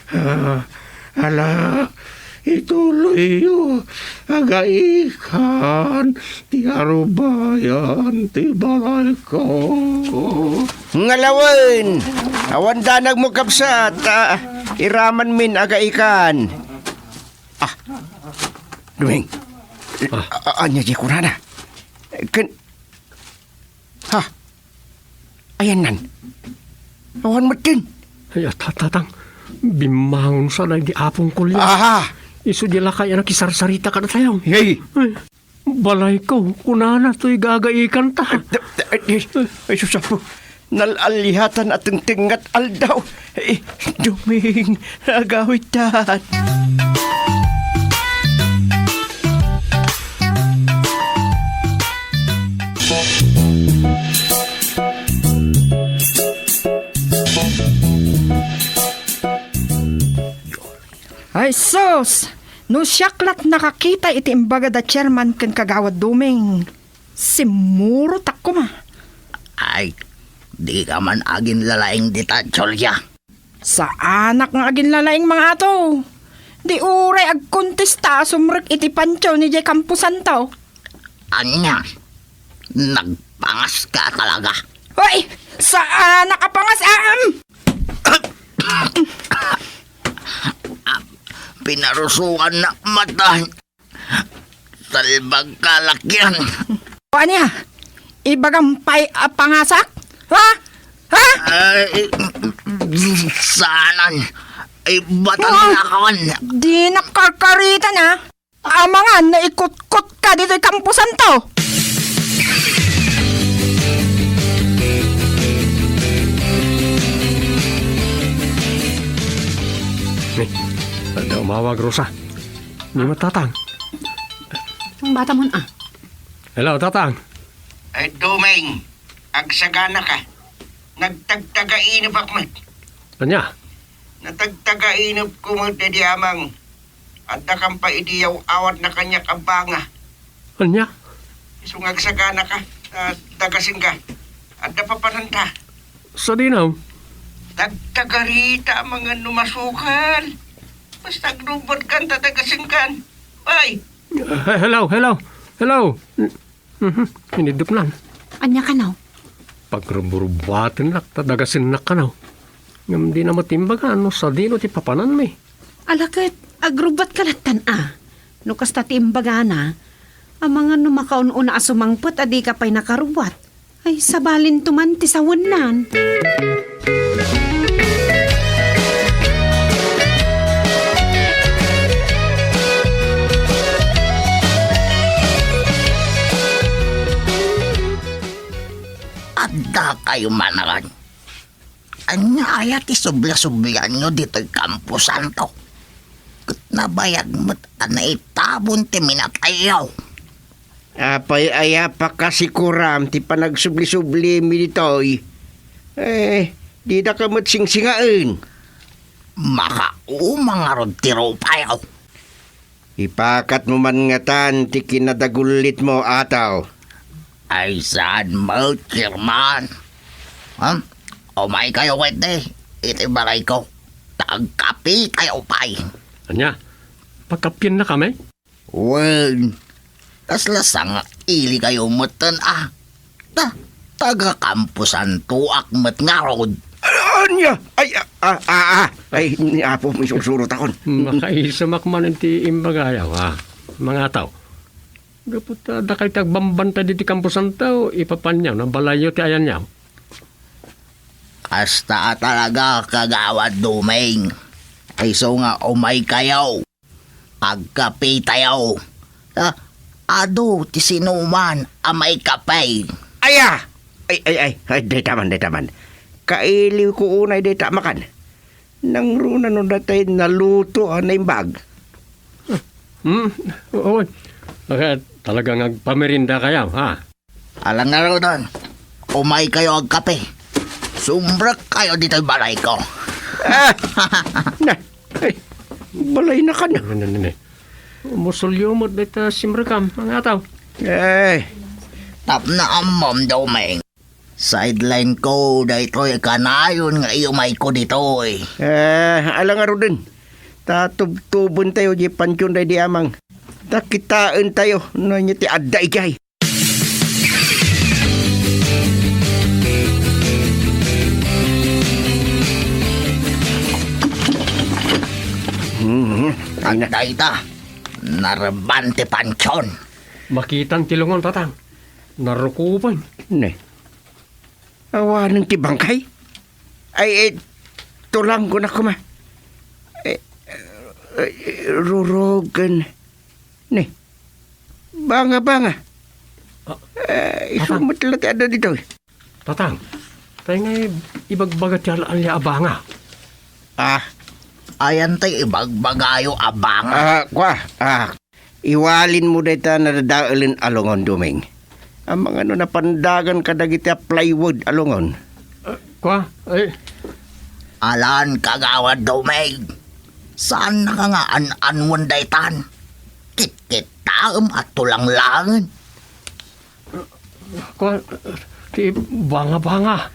Ah, ala, ituloyyo, agaikan ti arubayan ti balayko. Ngalawen, awan danagmo, kabsat, a, iramanmin agaikan. Ah, Dumeng. Ah. A-, a-, ania diay kunana? Ken, ha? Ayannan. Awan metten. Ay, ta-, tatang, bimmangon sa daydi apong Kolya. Aha. Isu diay lakay a nakisarsarita kadatayo. Hey. Ay, balayko, kunana toy gagaikanta. Ay, ay, ay, ay, sus, Apo. Nal-alihatan a tengtengngat aldaw. Eh, Dumeng, agawidtan. Ay, sus! No siak lat nakakita iti imbaga da Chairman ken Kagawad Dumeng, simmurotak koma. Ay, dika man aginlalaing dita, Julia. Saanak nga aginlalaing, Mangato. Di uray agkontesta a sumrek iti pancho ni diay kamposanto. Ania? Nagpangaska talaga? Hoy! Saanak a pangas, aam! Pinarusuannak matan. Salbag ka, lakyan. O ania? Ibagam pay a pangasak? Ha? Ha? Ay, saanan. Ay, batan Ah, na kawan. Di nakarkaritan, ha? Amangan naikutkot ka ditoy kamposanto. Ni, umawag, Rosa. Ni matatang. Ang bata mo na. Hello, tatang. Ay, Dumeng. Agsagana ka. Nagtagtagainep ak met. Ania? Natagtagainep ko met daydi amang. Adda kan pay idi yaw-awatna kaniak a banga. Ania? Isu nga agsagana ka, ta dagasen ka. Adda papananta. Sadino? Tagtagarita amangan no masukal. Basta agrubbat kan ta dagasen kan. Bye. Eh, hello, hello, hello. Mhm, inidupnan. Ania kano? Pagrubrubuatennak ta dagasennak kano. Ngem dina met imbaga no sadino ti papananmi. Ala ket, agrubbat ka lattan a. No kasta ti imbagana, amangan no makaun-una a sumangpet a dika pay nakarubbat. Ay, sabalinto man ti sawennan. Adda kayo managan. Ania aya ti subli-sublianyo ditoy kamposanto? Ket nabayag met a naitabon ti minatayyo. Apay aya pakasikuram ti panagsubli-sublimi ditoy? Eh, didaka met singsingaen. Makauma ngarud ti rupayo. Ipakatmo man ngatan ti kinadagullitmo, ataw. Ay, saan met, Chairman? Ha? Umaykayo ketdi iti balayko. Ta agkapitayo pay. Ania? Pagkapiennakami? Wen, kasla sanga ili kayo metten a. Ta, taga-kamposantoak met ngarud. Ania? Ay, a, a, a, a. Ay, ni Apo, may sursurotakon. Makaisamak man iti imbagayo, ha? Mangataw. Gapu ta dakay ti agbambantay diti kamposanto, ipapanyo, nabalayyo ti ayanyo. Kasta a talaga, Kagawad Dumeng. Isu nga umaykayo. Agkapitayo. Ta, adu ti sinuman a maikape. Aya! Ay, ay, ay, ay, dayta man, dayta man. Kailiwko unay dayta a makan. Nangruna no datay naluto a naimbag. Hmm, oo. Talagang agpamerindakayo, ha? Ala ngaruden, umaykayo agkape. Sumrekkayo ditoy balayko. Ah! Na, ay, balayna kano. Ne, ne, ne, ne. Musulyo met dayta simrekam, Mangataw. Eh. Tapno ammom, Dumeng. Sideline ko daytoy kanayon nga iumayko ditoy. Eh, ala ngaruden. Ta tubtuben tayo di pantion daydi amang. Ta kitaen tayo no ania ti adda idiay. Mhm. Ay na. Adda ita. Nareban ti pantion. Makitan ti lungon, Tatang. Narukuben. Ne. Awanen ti bangkay? Ay, eh, tulang ko na kuma. Eh, eh, rurog ken, ne. Banga, banga. Ah, eh, isu Tatang. Met la ti adda ditoy. Tatang, tay nga ibagbaga ti al-alia a banga. Ah. Ayan tay ibagbagayo a banga. Ah, kwa, ah, Iwalinmo dayta nadadaelen a lungon, Doming. Amangan no napandagan kadagiti a plywood a lungon. Ah, kwa, ay. Alan, Kagawad Doming. Saannaka nga an-anuen daytan. Kitkittaem a tulang laeng. Kwa, ti banga-banga.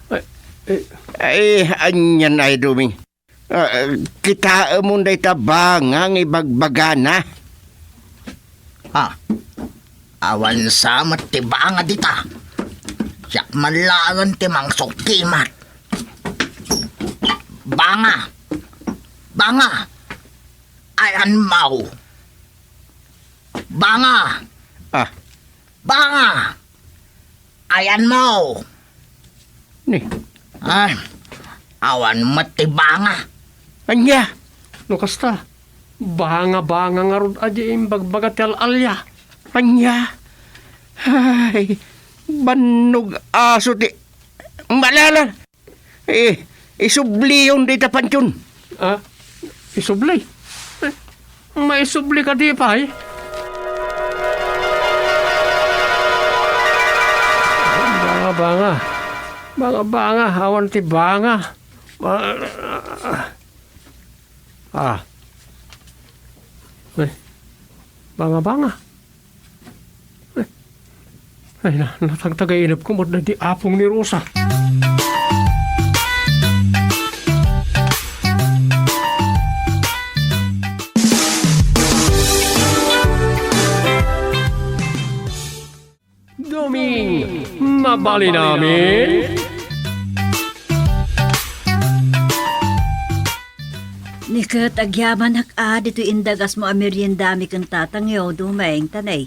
Ay, eh. Ay, anian ay, Doming. Ah, kitaemon dayta banga nga ibagbagana. Ah, awan sa met ti banga dita. Siak man laeng ti mangsukkimat. Banga! Banga! Ayanmo! Banga! Ah. Banga! Ayanmo! Ni? Ay, awan met ti banga. Ania? No kasta, banga-banga ngarud a di imbagbaga ti al-alia. Ania? Ay, bannog aso ti malala. Eh, isubliyon dita pantion. Ah, isubli? Eh, maisubli kadi pay? Banga, banga. Banga, banga. Awan ti banga. Ba-, ah. Eh, banga, banga. Ay, na, natagtagay inep ko met daydi apong ni Rosa. Doming, mabalin amin? Ni ket agyamanak a ditoy indagasmo a meriendami ken tatangyo, Doming, ta ne.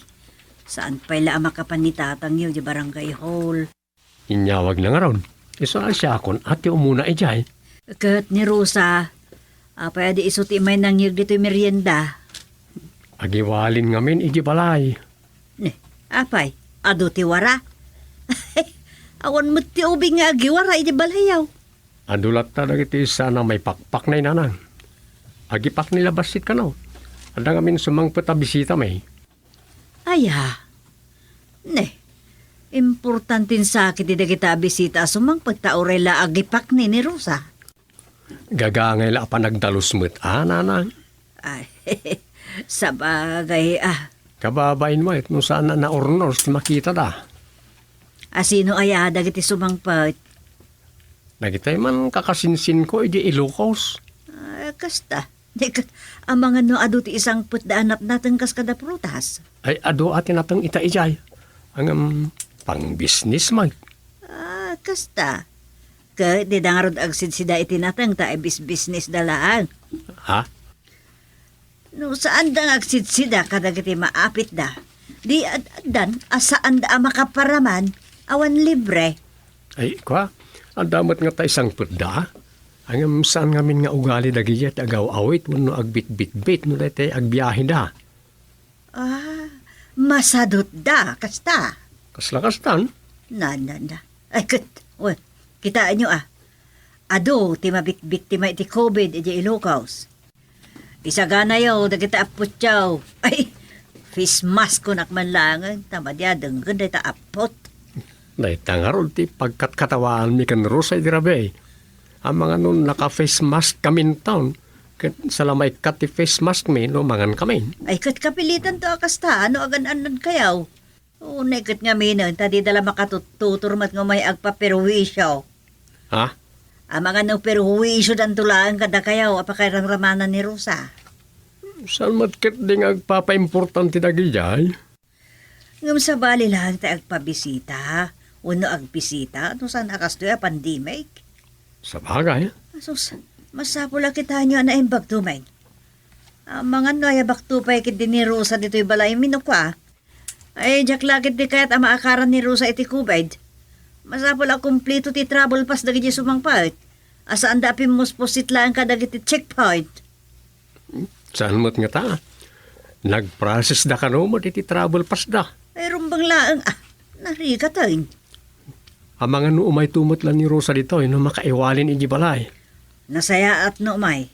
Saan pay la a makapan ni tatangyo di barangay hall. Inyawagna ngarud. Isu a siakon a ti umuna idiay. Ket ni Rosa, apay a di isu ti immay nangyeg ditoy merienda? Agiwalin ngamin idi balay. Ne, apay, adu ti wara? Awan met ti ubing nga agiwara idi balayaw. Adu latta dagiti saan a maipakpaknay, nanang. Agipakni la bassit kano. Adda ngamin sumangpet a bisitami. Aya. Ne, importanten sa ketdi dagita a bisita a sumangpet ta uray la agipakni ni Rosa. Gagangay la a panagdalus met a, nanang. Ay, sabagay a. Kababain met no saan a naurnos ti makitada. A sino aya dagiti sumangpet? Dagitay man kakasinsinko idi Ilocos. Ah, kasta. Di ket, amangan no adu ti isangpetda a natnateng kas kada prutas? Ay, adu a ti nateng ita idiay. Ngem, pangbisnis met. Ah, kasta. Ket dida ngarud agsidsida iti natengda a ibisbisnisda laeng. Ha? No saanda nga agsidsida kadagiti maapitda, di ad-addan a saanda a makaparaman awan libre. Ay, kua, adda met ngata isangpetda. Ngem saan ngamin nga ugali dagidiay ti agaw-awit wenno agbitbitbit no daytoy agbiaheda. Ah, masadutda, kasta? Kasla kastan? Na, na, na. Ay, ket, wen, kitaenyo a. Adu ti mabikbiktima iti covid idiay Ilocos. Isaganayo dagiti appotyo. Ay, face mask kunak man laengen, ta madi a denggen dayta appot. Dayta ngarud ti pagkatkatawaanmi ken Rosa idi rabii. Amangan no naka-face mask kaminton, ket saan la maikkat ti face maskmi no mangankamin. Ay, ket kapilitanto a kasta, no agan-annadkayo. Unay ket ngamin, ta dida la makatututor met nga umay agpaperwisyo. Ha? Amangan no perwisyodanto laeng kadakayo a pakairamramanan ni Rosa. Saan met ketdi nga agpapaimportante dagidiay? Ngem sabali laeng ti agpabisita wenno agbisita no saan a kastoy a pandemic. Sabagay. Asus, masapul a kitaenyo a naimbag, Doming. Amangan no ayabakto pay ketdi ni Rosa ditoy balay, minukua. Ay, diak la ketdi kayat a maakaran ni Rosa iti COVID. Masapul a kumplito ti travel pass dagiti sumangpet, a saanda a pimmuspussit laeng kadagiti checkpoint. Saan met ngata? Nag-process da kano met iti travel pass da. Ay, rumbeng laeng, ah, narigaten. Amangan no umayto met la ni Rosa ditoy no makaiwalin iti balay. Nasayaat no umay.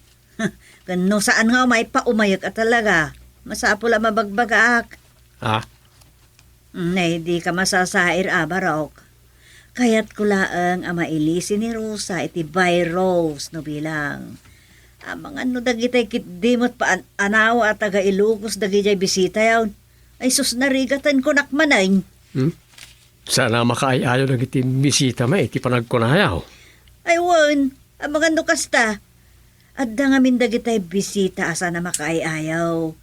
Ken no saan nga umay, paumayek a talaga. Masapul a mabagbagaak. Ah? Nay, dika masasair a, Barok. Kayatko laeng a mailisi ni Rosa iti virus no bilang. Amangan no dagitay ketdi met paan-anawa a taga-Ilocos dagidiay bisitayo. Ay sus, narigatenko nakmanen. Hmm? Saan a makaay-ayaw dagiti bisita met iti panagkunayo. Ay wen, amangan no kasta. Adda ngamin dagitay bisita a saan a makaay-ayaw.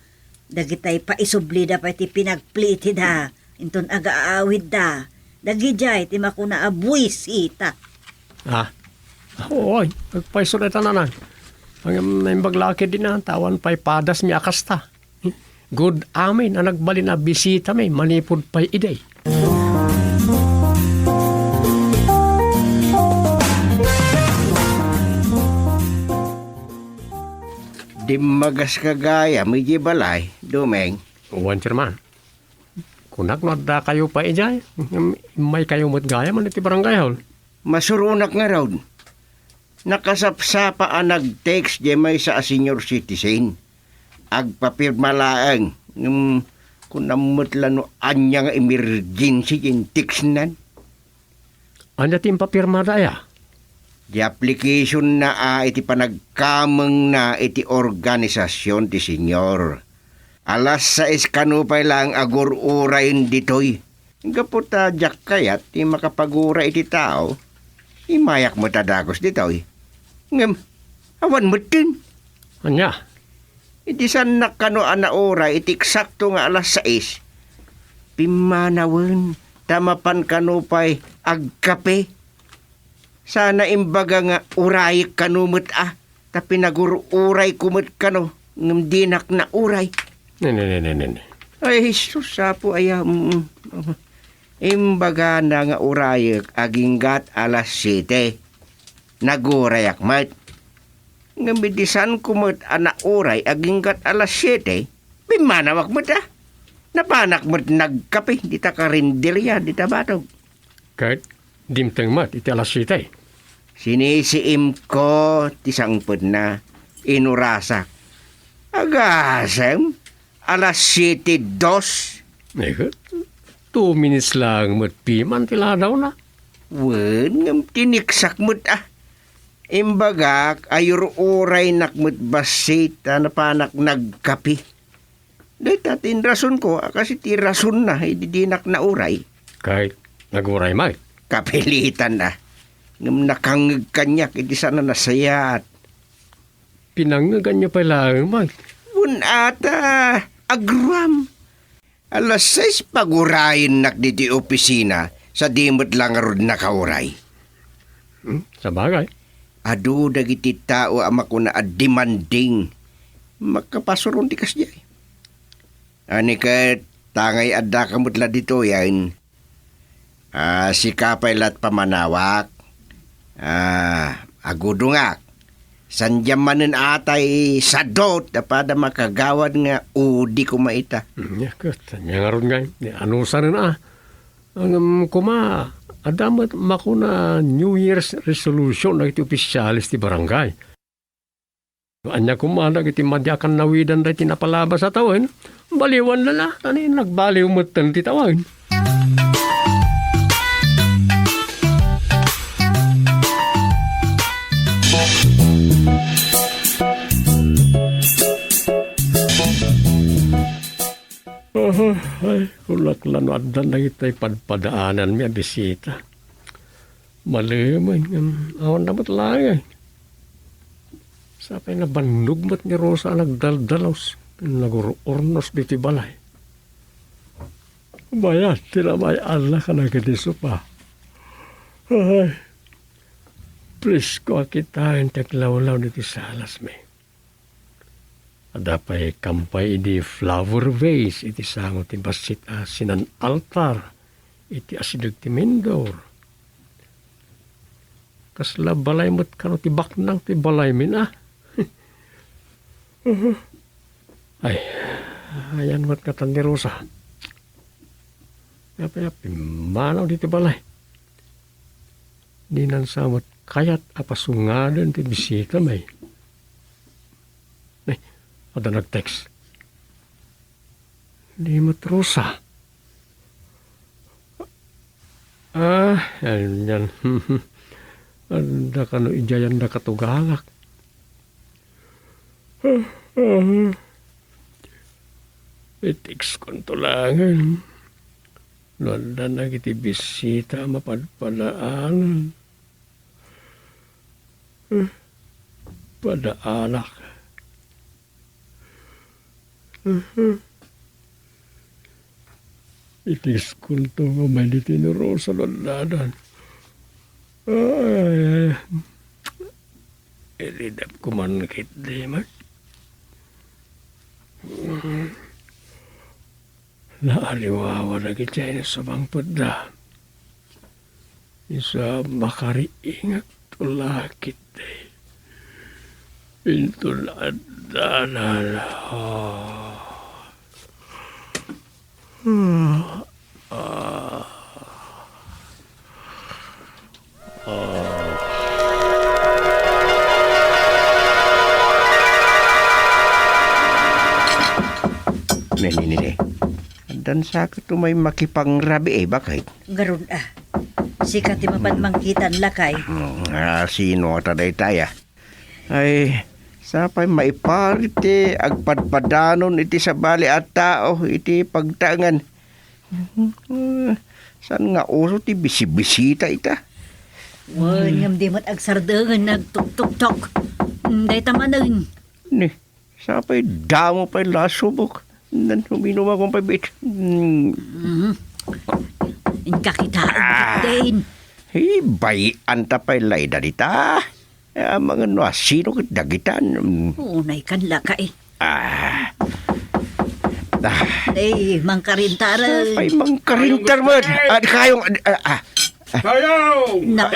Dagitay paisublida pay ti pinagplitida inton agaawidda. Dagidiay ti makuna a buisita. Ah, oy, agpayso dayta, nanang. Ngem naimbag la ketdi na, ta awan pay padasmi a kasta. Good amin a nagbalin a bisitami manipud pay idi. Dimmagas ka gayam idiay balay, Doming. Wen, Chairman. Kunak no addakayo pay idiay, ngem immaykayo met gayam iti barangay hall. Masuronak ngarud. Nakasapsapa a nag-text diay maysa a senior citizen. Agpapirma laeng, ngem kunam met la no ania nga emergency diay text-nan. Ania ti impapirmada aya? Di application-na a iti panagkamengna iti organisasyon ti senior. Alas sais kano pay laeng a gur-urayen ditoy. Gapu ta diak kayat ti makapaguray iti tao, immayak met a dagus ditoy. Ngem, awan metten. Ania? Idi saannak kano a nauray iti eksakto nga alas sais, pimmanawen ta mapan kano pay agkape. Sana imbaga nga urayek kano met a, ta pinagur-urayko met kano, ngem dinak nauray. Ne, ne, ne, ne, ne, ne. Ay, Jesus, Apo, aya, mm, mm. Imbagana nga urayek aginggat alas siete. Nagurayak met. Ngem idi saanko met a nauray aginggat alas siete, pimmanawak met a. Napanak met nagkape dita karinderia, dita batog. Ket dimteng met iti alas siete. Sinisiimko ti sangpetna, inurasak. Agasem, alas siete dos. Eh, two minutes laeng met piman ti ladawna. Wen, ngem tiniksak met a. Imbagak a ur-uraynak met bassit a napanak nagkape. Dayta ti inrasonko a kas iti rasonna idi dinak nauray. Ket naguray met. Kapilitan a. Ngem nakangngeg kaniak iti saan a nasayaat. Pinangngeganyo pay laeng met. Wen ata, aguruam. Alas sais pagurayennak ditoy opisina, sadi met la ngarud nakauray. Hmm, sabagay. Adu dagiti tao a makuna a demanding. Makapasuron ti kasdiay. Ania ket, tangay addaka met la ditoyen. Ah, sika pay la't pamanawak. Ah, agudongak. Sandiam manen atay sadot a pada makagawad nga udi koma ita. Hmm, ya, ket, ania ngarud ngay, ni anusanen a. Ngem koma, adda met makuna New Year's resolution dagiti opisyales ti barangay. No ania koma dagiti madi a kannawidan dagiti napalabas a tawen, baliwan la la, ta ni nagbaliw metten ti tawen. Ay, kulak la no addan dagitoy padpadaananmi a bisita. Malemen, ngem awan da met laeng. Sapay nabannog met ni Rosa a nagdaldalus ken nagur-urnos ditoy balay. Mayat ti namay-anna kadagiti sopa. Ay, presko a kitaen ti aglawlaw ditoy salasmi. Adda pay kampay idi flower vase iti sango ti bassit a sinan-altar iti asideg ti mindor. Kasla balay met kano ti baknang ti balaymin a. Ay, ayan met ngatan ni Rosa. Apay a pimmanaw ditoy balay? Dinan sa met kayat a pasungaden ti bisitami. Ay, adda nag-text. Di met Rosa. Ah, yan, yan. Adda kano idiay a nakatugangak. I-text-konto laengen no adda dagiti bisita a mapadpadaanan. Padaanak. I-text-konto nga umay ditoy ni Rosa no addan. Ay, ay, ay. Ilidap ko man ketdi met. Naaliwawa dagiti ay nasumangpetda. Isu a makariingakto la ketdi. Inton addanan. Ah. Ah. Ah. Ah. Ne, ne, ne, ne. Addan sa ket umay makipangrabii, eh, bakit? Ngarud, ah. Sika ti mapan mangkitan, lakay. Hmm, ah, sino ata daytay, ah? Ay, sapay maiparit ti agpadpadanon iti sabali a tao iti pagtaengan. Saan nga uso ti bisibisita ita? Wen, ngem di met agsardengen nagtuktuktok. Mm, dayta manen. Ni, sapay damo pay la a subok. Nan uminum ako pay bit. Mm. Mhm. Inka kitaen, Ah. Dane. Hey, bay-an ta pay layda dita. Amangan no asino ket dagitan. Mm. Unay kan lakay. Ah. Ah. Ay, mangkarintar. Ay, mangkarintar mo. Ay, kayong, ah, ah. Kayong! Na-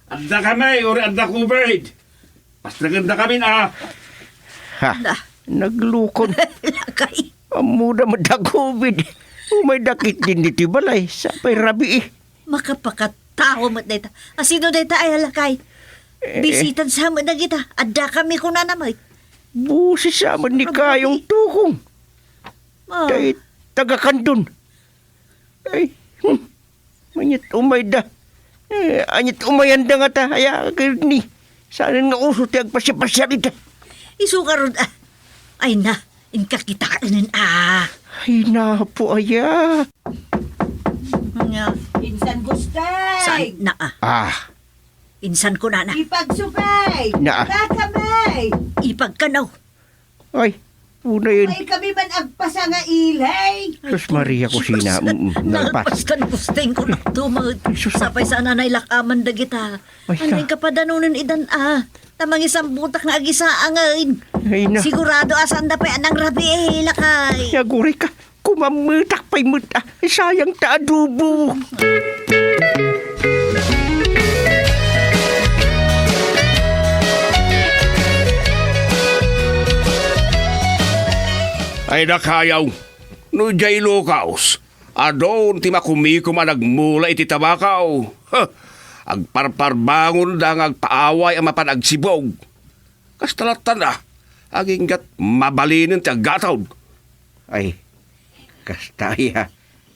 Adda kami, uri adda COVID. Pasnagenda kami, ah. Ha? Na. Naglukon. Lakay. Ammoda met a COVID. Umay dakit din ditoy balay. Sapay rabii. Makapakatawa met dayta. Asino dayta ay lakay? Eh. Bisitan sa met dagita. Adda kami kunana met. Busis sa met ni Kayong Tukong. Ah. Tay taga Candon. Ay, hmm. Aniat umayda. Eh, aniat umayanda ngata. Aya, ni. Saan nga uso ti agpasiapasiar ita? Isu ngarud, ah. Ay na, inka kitaen, ah. Ay, napo, aya. Nga. Insan Gustay! Saan na, ah? Ah. Insan kunana. Ipagsupay! Na. Kakamay! Ipagkanaw. Ay, unayen. Ay, kami man agpasa nga ilay. Sus Maria, kusina. Mm, mm, nalpas. Nalpas kan Gustay ko naktumet. Sus. Sapay sa nanay lakaman dagita. Ay, anay ka. Kapadanonen idan, ah. Ta mangisambutak nga agisaangen. Ay, na. Sigurado a saan da pay anang rabii, eh, lakay. Yaguri ka. Kumammetak pay met, ah. Sayang ta adobo. Ay, dakayaw. No diay lukaos, adun ti makumikom a nagmula iti tabakaw. Huh! Agparparbangonda nga agpaaway a mapan agsibug. Kasta lattan a, aginggat mabalinen ti aggatod. Ay, kasta aya.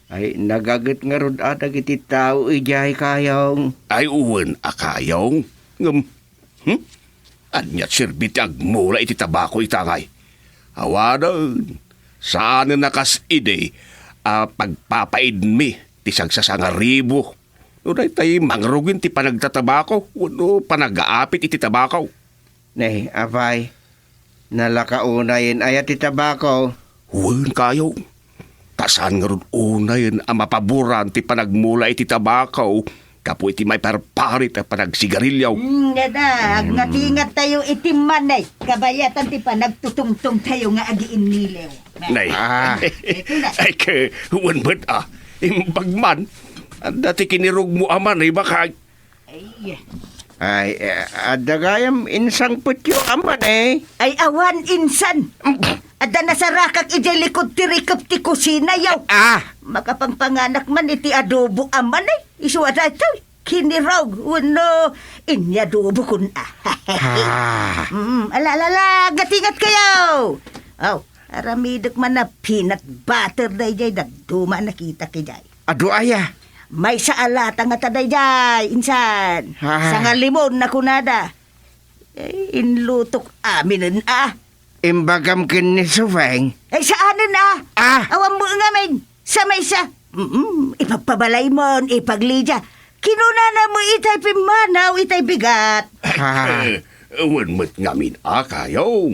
Ay, nagaget ngarud a dagiti tao idiay, Kayong. Ay, wen a, Kayong. Ngem, hmm? Ania ti serbi ti agmula iti tabako ita ngay? Awanen, Saanen a kas idi a pagpapaidmi ti sagsasangaribu no daytay mangrugin ti panagtatabako wenno panagaapit iti tabako. Nay, apay, nalaka unayen aya ti tabako? Wen kayo, ta saan ngarud unayen a mapaboran ti panagmula iti tabako gapu iti maiparparit a panagsigarilio. Mm, ngada, agnatingattayo iti manay, kabayatan ti panagtutungtongtayo nga agiinniliw. Nay. Ah. Ito na. Ay, ke, wen met, ah. Imbag man. Adda ti kinirugmo a manay, baka. Ay. Ay, eh, adda gayam insangpetyo a manay? Ay, awan insan. Adda nasarakak idiay likod ti rikep ti kusina, yaw. Ah. Makapangpanganak man iti adobo a manay. Isu a daytoy. Kinirog, wenno, inyadobokon a. Ah. Mm, ala, ala, ala, agnatingatkayo. Aw, aramidek man a peanut butter daydiay, dadduma a nakitak idiay. Adu aya? Maysa a lata ngata daydiay, insan. Ah. Sangalimon a kunada. Eh, inlutok aminen a. Imbagam ken ni Sufeng. Ay, saanen a. Ah. Awan mo ngamin. Sa maysa. Mm, ipagpabalaymon, ipag Lydia. Kinunana mo itay pimmanaw, itay bigat. Ah. Eh, wen met ngamin a kayo.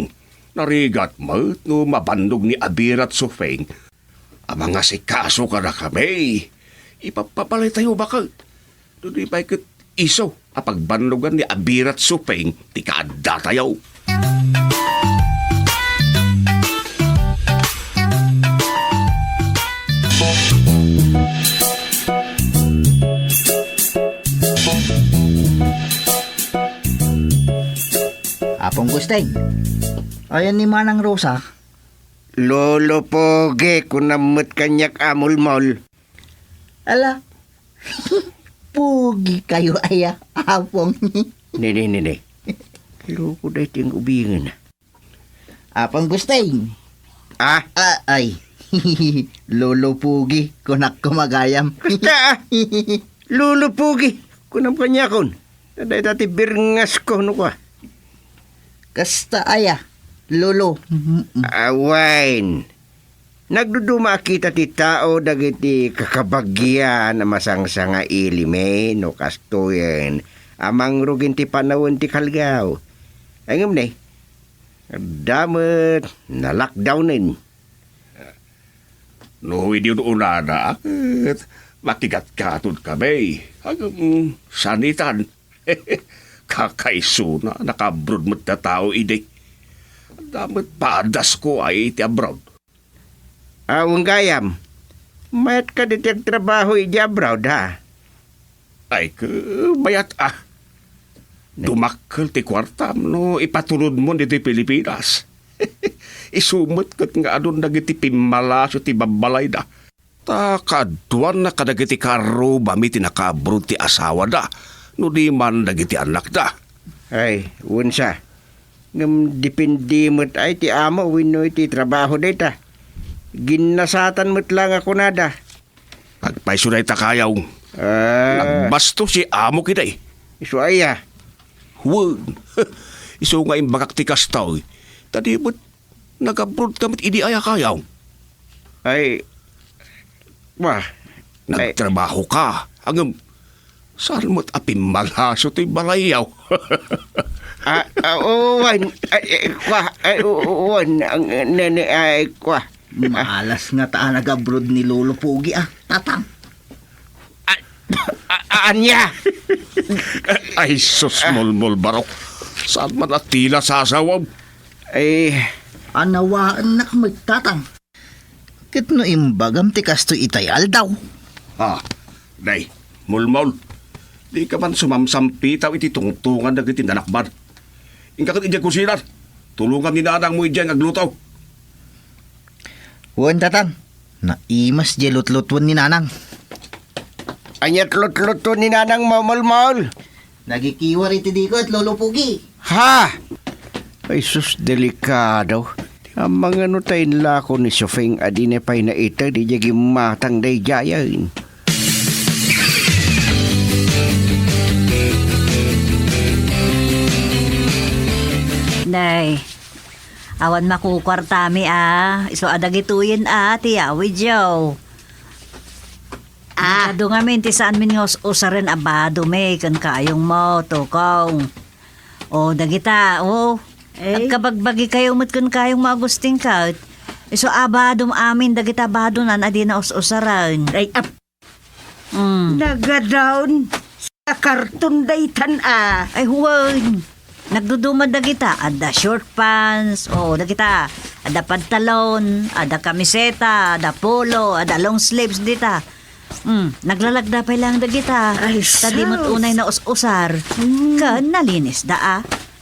Narigat met no mabannog ni Abirat Sufeng a mangasikaso kadakami. Ipagpabalaytayo baket. No di pay ket isu a pagbannogan ni Abirat Sufeng ti kaaddatayo. Apong Gusteng, ayan ni Manang Rosa? Lolo Pogi, kunam met kaniak a mulmol. Ala, pogi kayo aya, Apong. Nini, nini. Loko daytoy nga ubingen. Apong Gusteng. Ah? Ah, ay. Lolo Pogi, kunak kumagayam. Kasta, ah. Lolo Pogi, kunam kaniakon. Dayta ti birngasko, no kua. Kasta aya, Lolo. Mm-mm. Awen. Nagduduma a kita ti tao dagiti kakabagian a masangsanga ili men no kastoyen a mangrugin ti panawen ti kalgaw. Ay ngem ne, adda met na-lockdownen. No idi un-unada a ket makigatgatod kami, agem sanitan. Kakaisuna, naka-abroad met a tao idi. Adda met padasko ay iti abroad. Awan gayam, mayat kadi ti agtrabaho idi abroad, ha? Ay, ke, mayat a. Dumakkel ti kuartam no ipatulodmon ditoy Pilipinas. Isu met ket nga adun dagiti pimmalasyo ti babbalayda. Ta kaaduanna kadagiti kaarrubami ti naka-abroad ti asawada, no di man dagiti annakda. Ay, wen sa. Ngem depende met ay ti amo wenno iti trabaho dayta. Ginnasatan met la nga kunada. Agpayso dayta kayaw. Ah. Nagbastos ti amo kidi. Isu aya? Wen. Isu nga imbagak ti kastoy. Ta di met nag-abroad ka met idi aya kayaw. Ay, wa. Ay. Nagtrabaho ka. Ngem, saan met a pimmalasyo ti balayyo? Ah, ah, wen. Ay, eh, kwa. Ay, wen. Ang, nene, ay, kwa. Malas ngata a nag-abroad ni Lolo Pogi, ah, Tatang. Ay, a-, a-, ania? Ay, sus, mulmol, barok. Saan man a tila sasawam? Ay. Anawaennak met, Tatang. Ket no imbagam ti kastoy itay aldaw? Ah, day, mulmol. Di ka man sumamsampitaw iti tungtungan dagiti nanakban. Inka ket idiay kusina. Tulongam ni nanangmo idiay nga agluto. Wen, Tatang. Naimas diay lutlutuen ni Nanang. Ania't lutlutuen ni Nanang, Mamulmol? Nagikiwar iti dikot, Lolo Pogi. Ha? Ay sus, delikado. Amangan no ta inlako ni Sufeng a dina pay naited idiay gimmatang daydiayen. Nay, Awan makukuartami a, isu a dagitoyen a ti yawidyo. Ah. Adu ngamin ti saanmin nga us-usaren a badomi ken kayongmo, Tukong. O, dagita, o. Eh? Agkabagbagikayo met ken kayongmo, Agustin, ket isu a badom amin dagita badonan a dina us-usaren. Ay, ap-, Mm. Nagadaon sa karton daytan a. Ay, wen. Nagduduma dagita. Adda short pants. O, dagita. Adda pantalon. Adda kamiseta. Adda polo. Adda long sleeves dita. Mm, naglalagda pay lang dagita. Ay, ta di met sus. Unay na us-usar. Mm. Ken nalinis da a.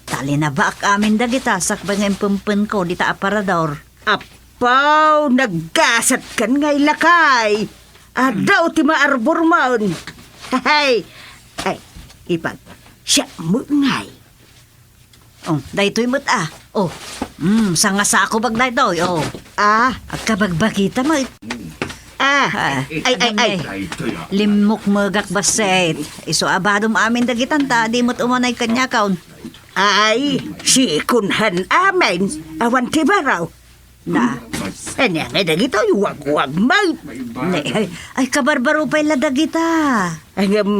Ta linabaak amin dagita sakbay nga impempenko dita aparador. Apaw, naggasat kan ngay lakay. Adaw ti maarbor man. Hay. Ay, ipag. Siya mo ngay. Oh, daytoy met a. Oh. Mm, sangasako bag daytoy. Oh. Ah. Agkabagbagita met. Ah. Ah, ay, ay, ano ay. Limmok megak bassit. Isu a badom amin dagitan ta di met umanay kaniakon. Ay, sikunhan amin. Awan ti baraw. Na. Ania nga dagitoy wagwag met. Ne, ay, ay, kabarbaro pay la dagita. Ay, ngem,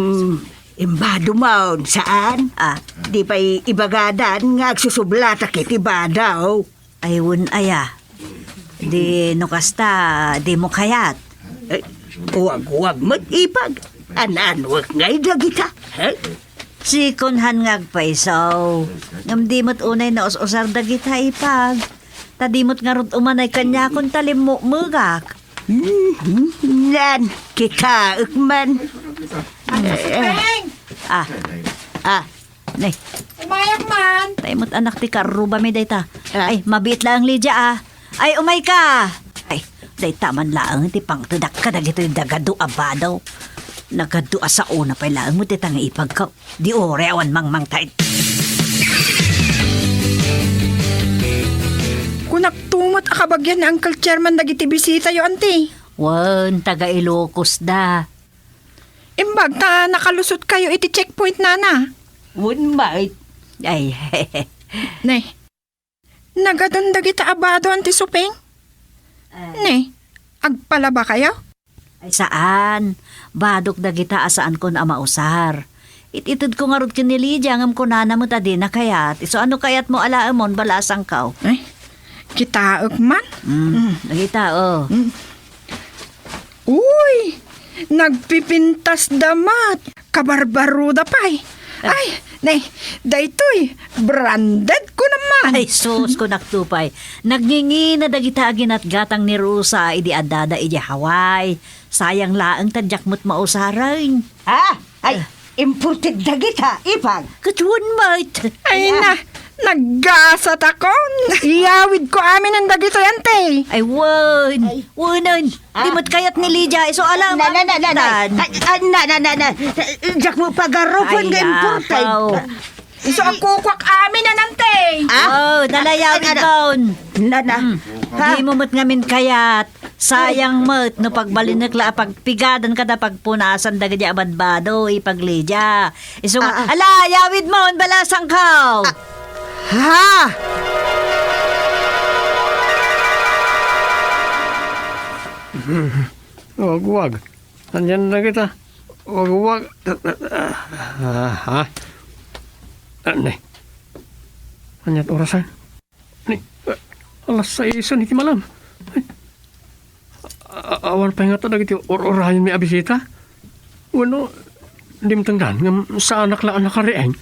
imbado man, saan? Ah. Di pay ibagadan nga agsusublatak iti badaw. Ay, wen aya. Di no kasta, di mo kayat. Ay, wagwag met ipag. An-anwek ngay dagita, he? Sikunhan nga agpayso. Ngem di met unay naus-usar dagita ipag. Ta di met ngarud umanay kaniakon ta limmukmegak. Mhm. Nan, kitaek man. Peng! Ah. Ah. Nay. Umayak man. Tay met anak ti karrubami dayta. Ah. Ay, mabiit laeng, Lydia, ah. Ay, umayka. Ay, dayta man laeng ti pangtedak kadagitoy dagadu a badaw. Nagadu a saona pay laeng met dayta nga ipagko. Di uray awan mangmangted. Kunak tumot a kabagian ni Uncle Chairman dagiti bisitayo, anti. Wen, taga Ilocos da. Imbag ta nakalusot kayo iti checkpoint, nana. Wen, mait. Ay. Ne. Nagadun dagita a bado, anti Suping? Ay. Ne, agpalaba kayo? Ay, saan. Badok dagita a saankon a mausar. It-itedko ngarud ken ni Lydia, ngem kunana met a dina kayat. Isu a no kayatmo alaemon, balasangko. Ay, kitaek man. Mm, Mm. Dagita, oh. Mm. Uy! Nagpipintas da met. Kabarbaroda pay. Eh. Ay, ne, daytoy, branded ko naman. Ay, sus, kunak to pay. Nagngingina dagita a ginatgatang ni Rosa idi addada idi Hawaii. Sayang laeng ta diak met mausaren. Ah, ay, Eh. Imported dagita, ipag. Ket wen met. Ay, Ay, na, ah. Naggasat akon. Iyawid ko amin ang dagitoy, ante. Ay, wen. Ay. Wenen. Ah. Di met kayat ni Lydia, isu alam. Na, na, na, na, na. Tan. Ay, ah, na, na, na, na. Diak mo pagarupan Ay, nga imported. Apaw. Isu ang kukwak amin, anante. Ah? Oh, nalayawid Ay, ano? Baon. Na, na. Hmm. Ha? Di mo met ngamin kayat. Sayang met no pagbalinek la a pagpigadan kada pagpunasan dagiti a badbado, ipag Lydia. Isu nga, Ah, ah. Ala, yawid mo, balasangko! Ah, ha? Wagwag. Andiyan na kita. Wagwag. Ah, ha? Anay. Anyan orasan? Ni, ah, alas sais iti malam. Ay, a-, awan pay ngata dagiti ur-urayenmi a bisita? Wenno, dimtengdan ngem saanak la a nakariing?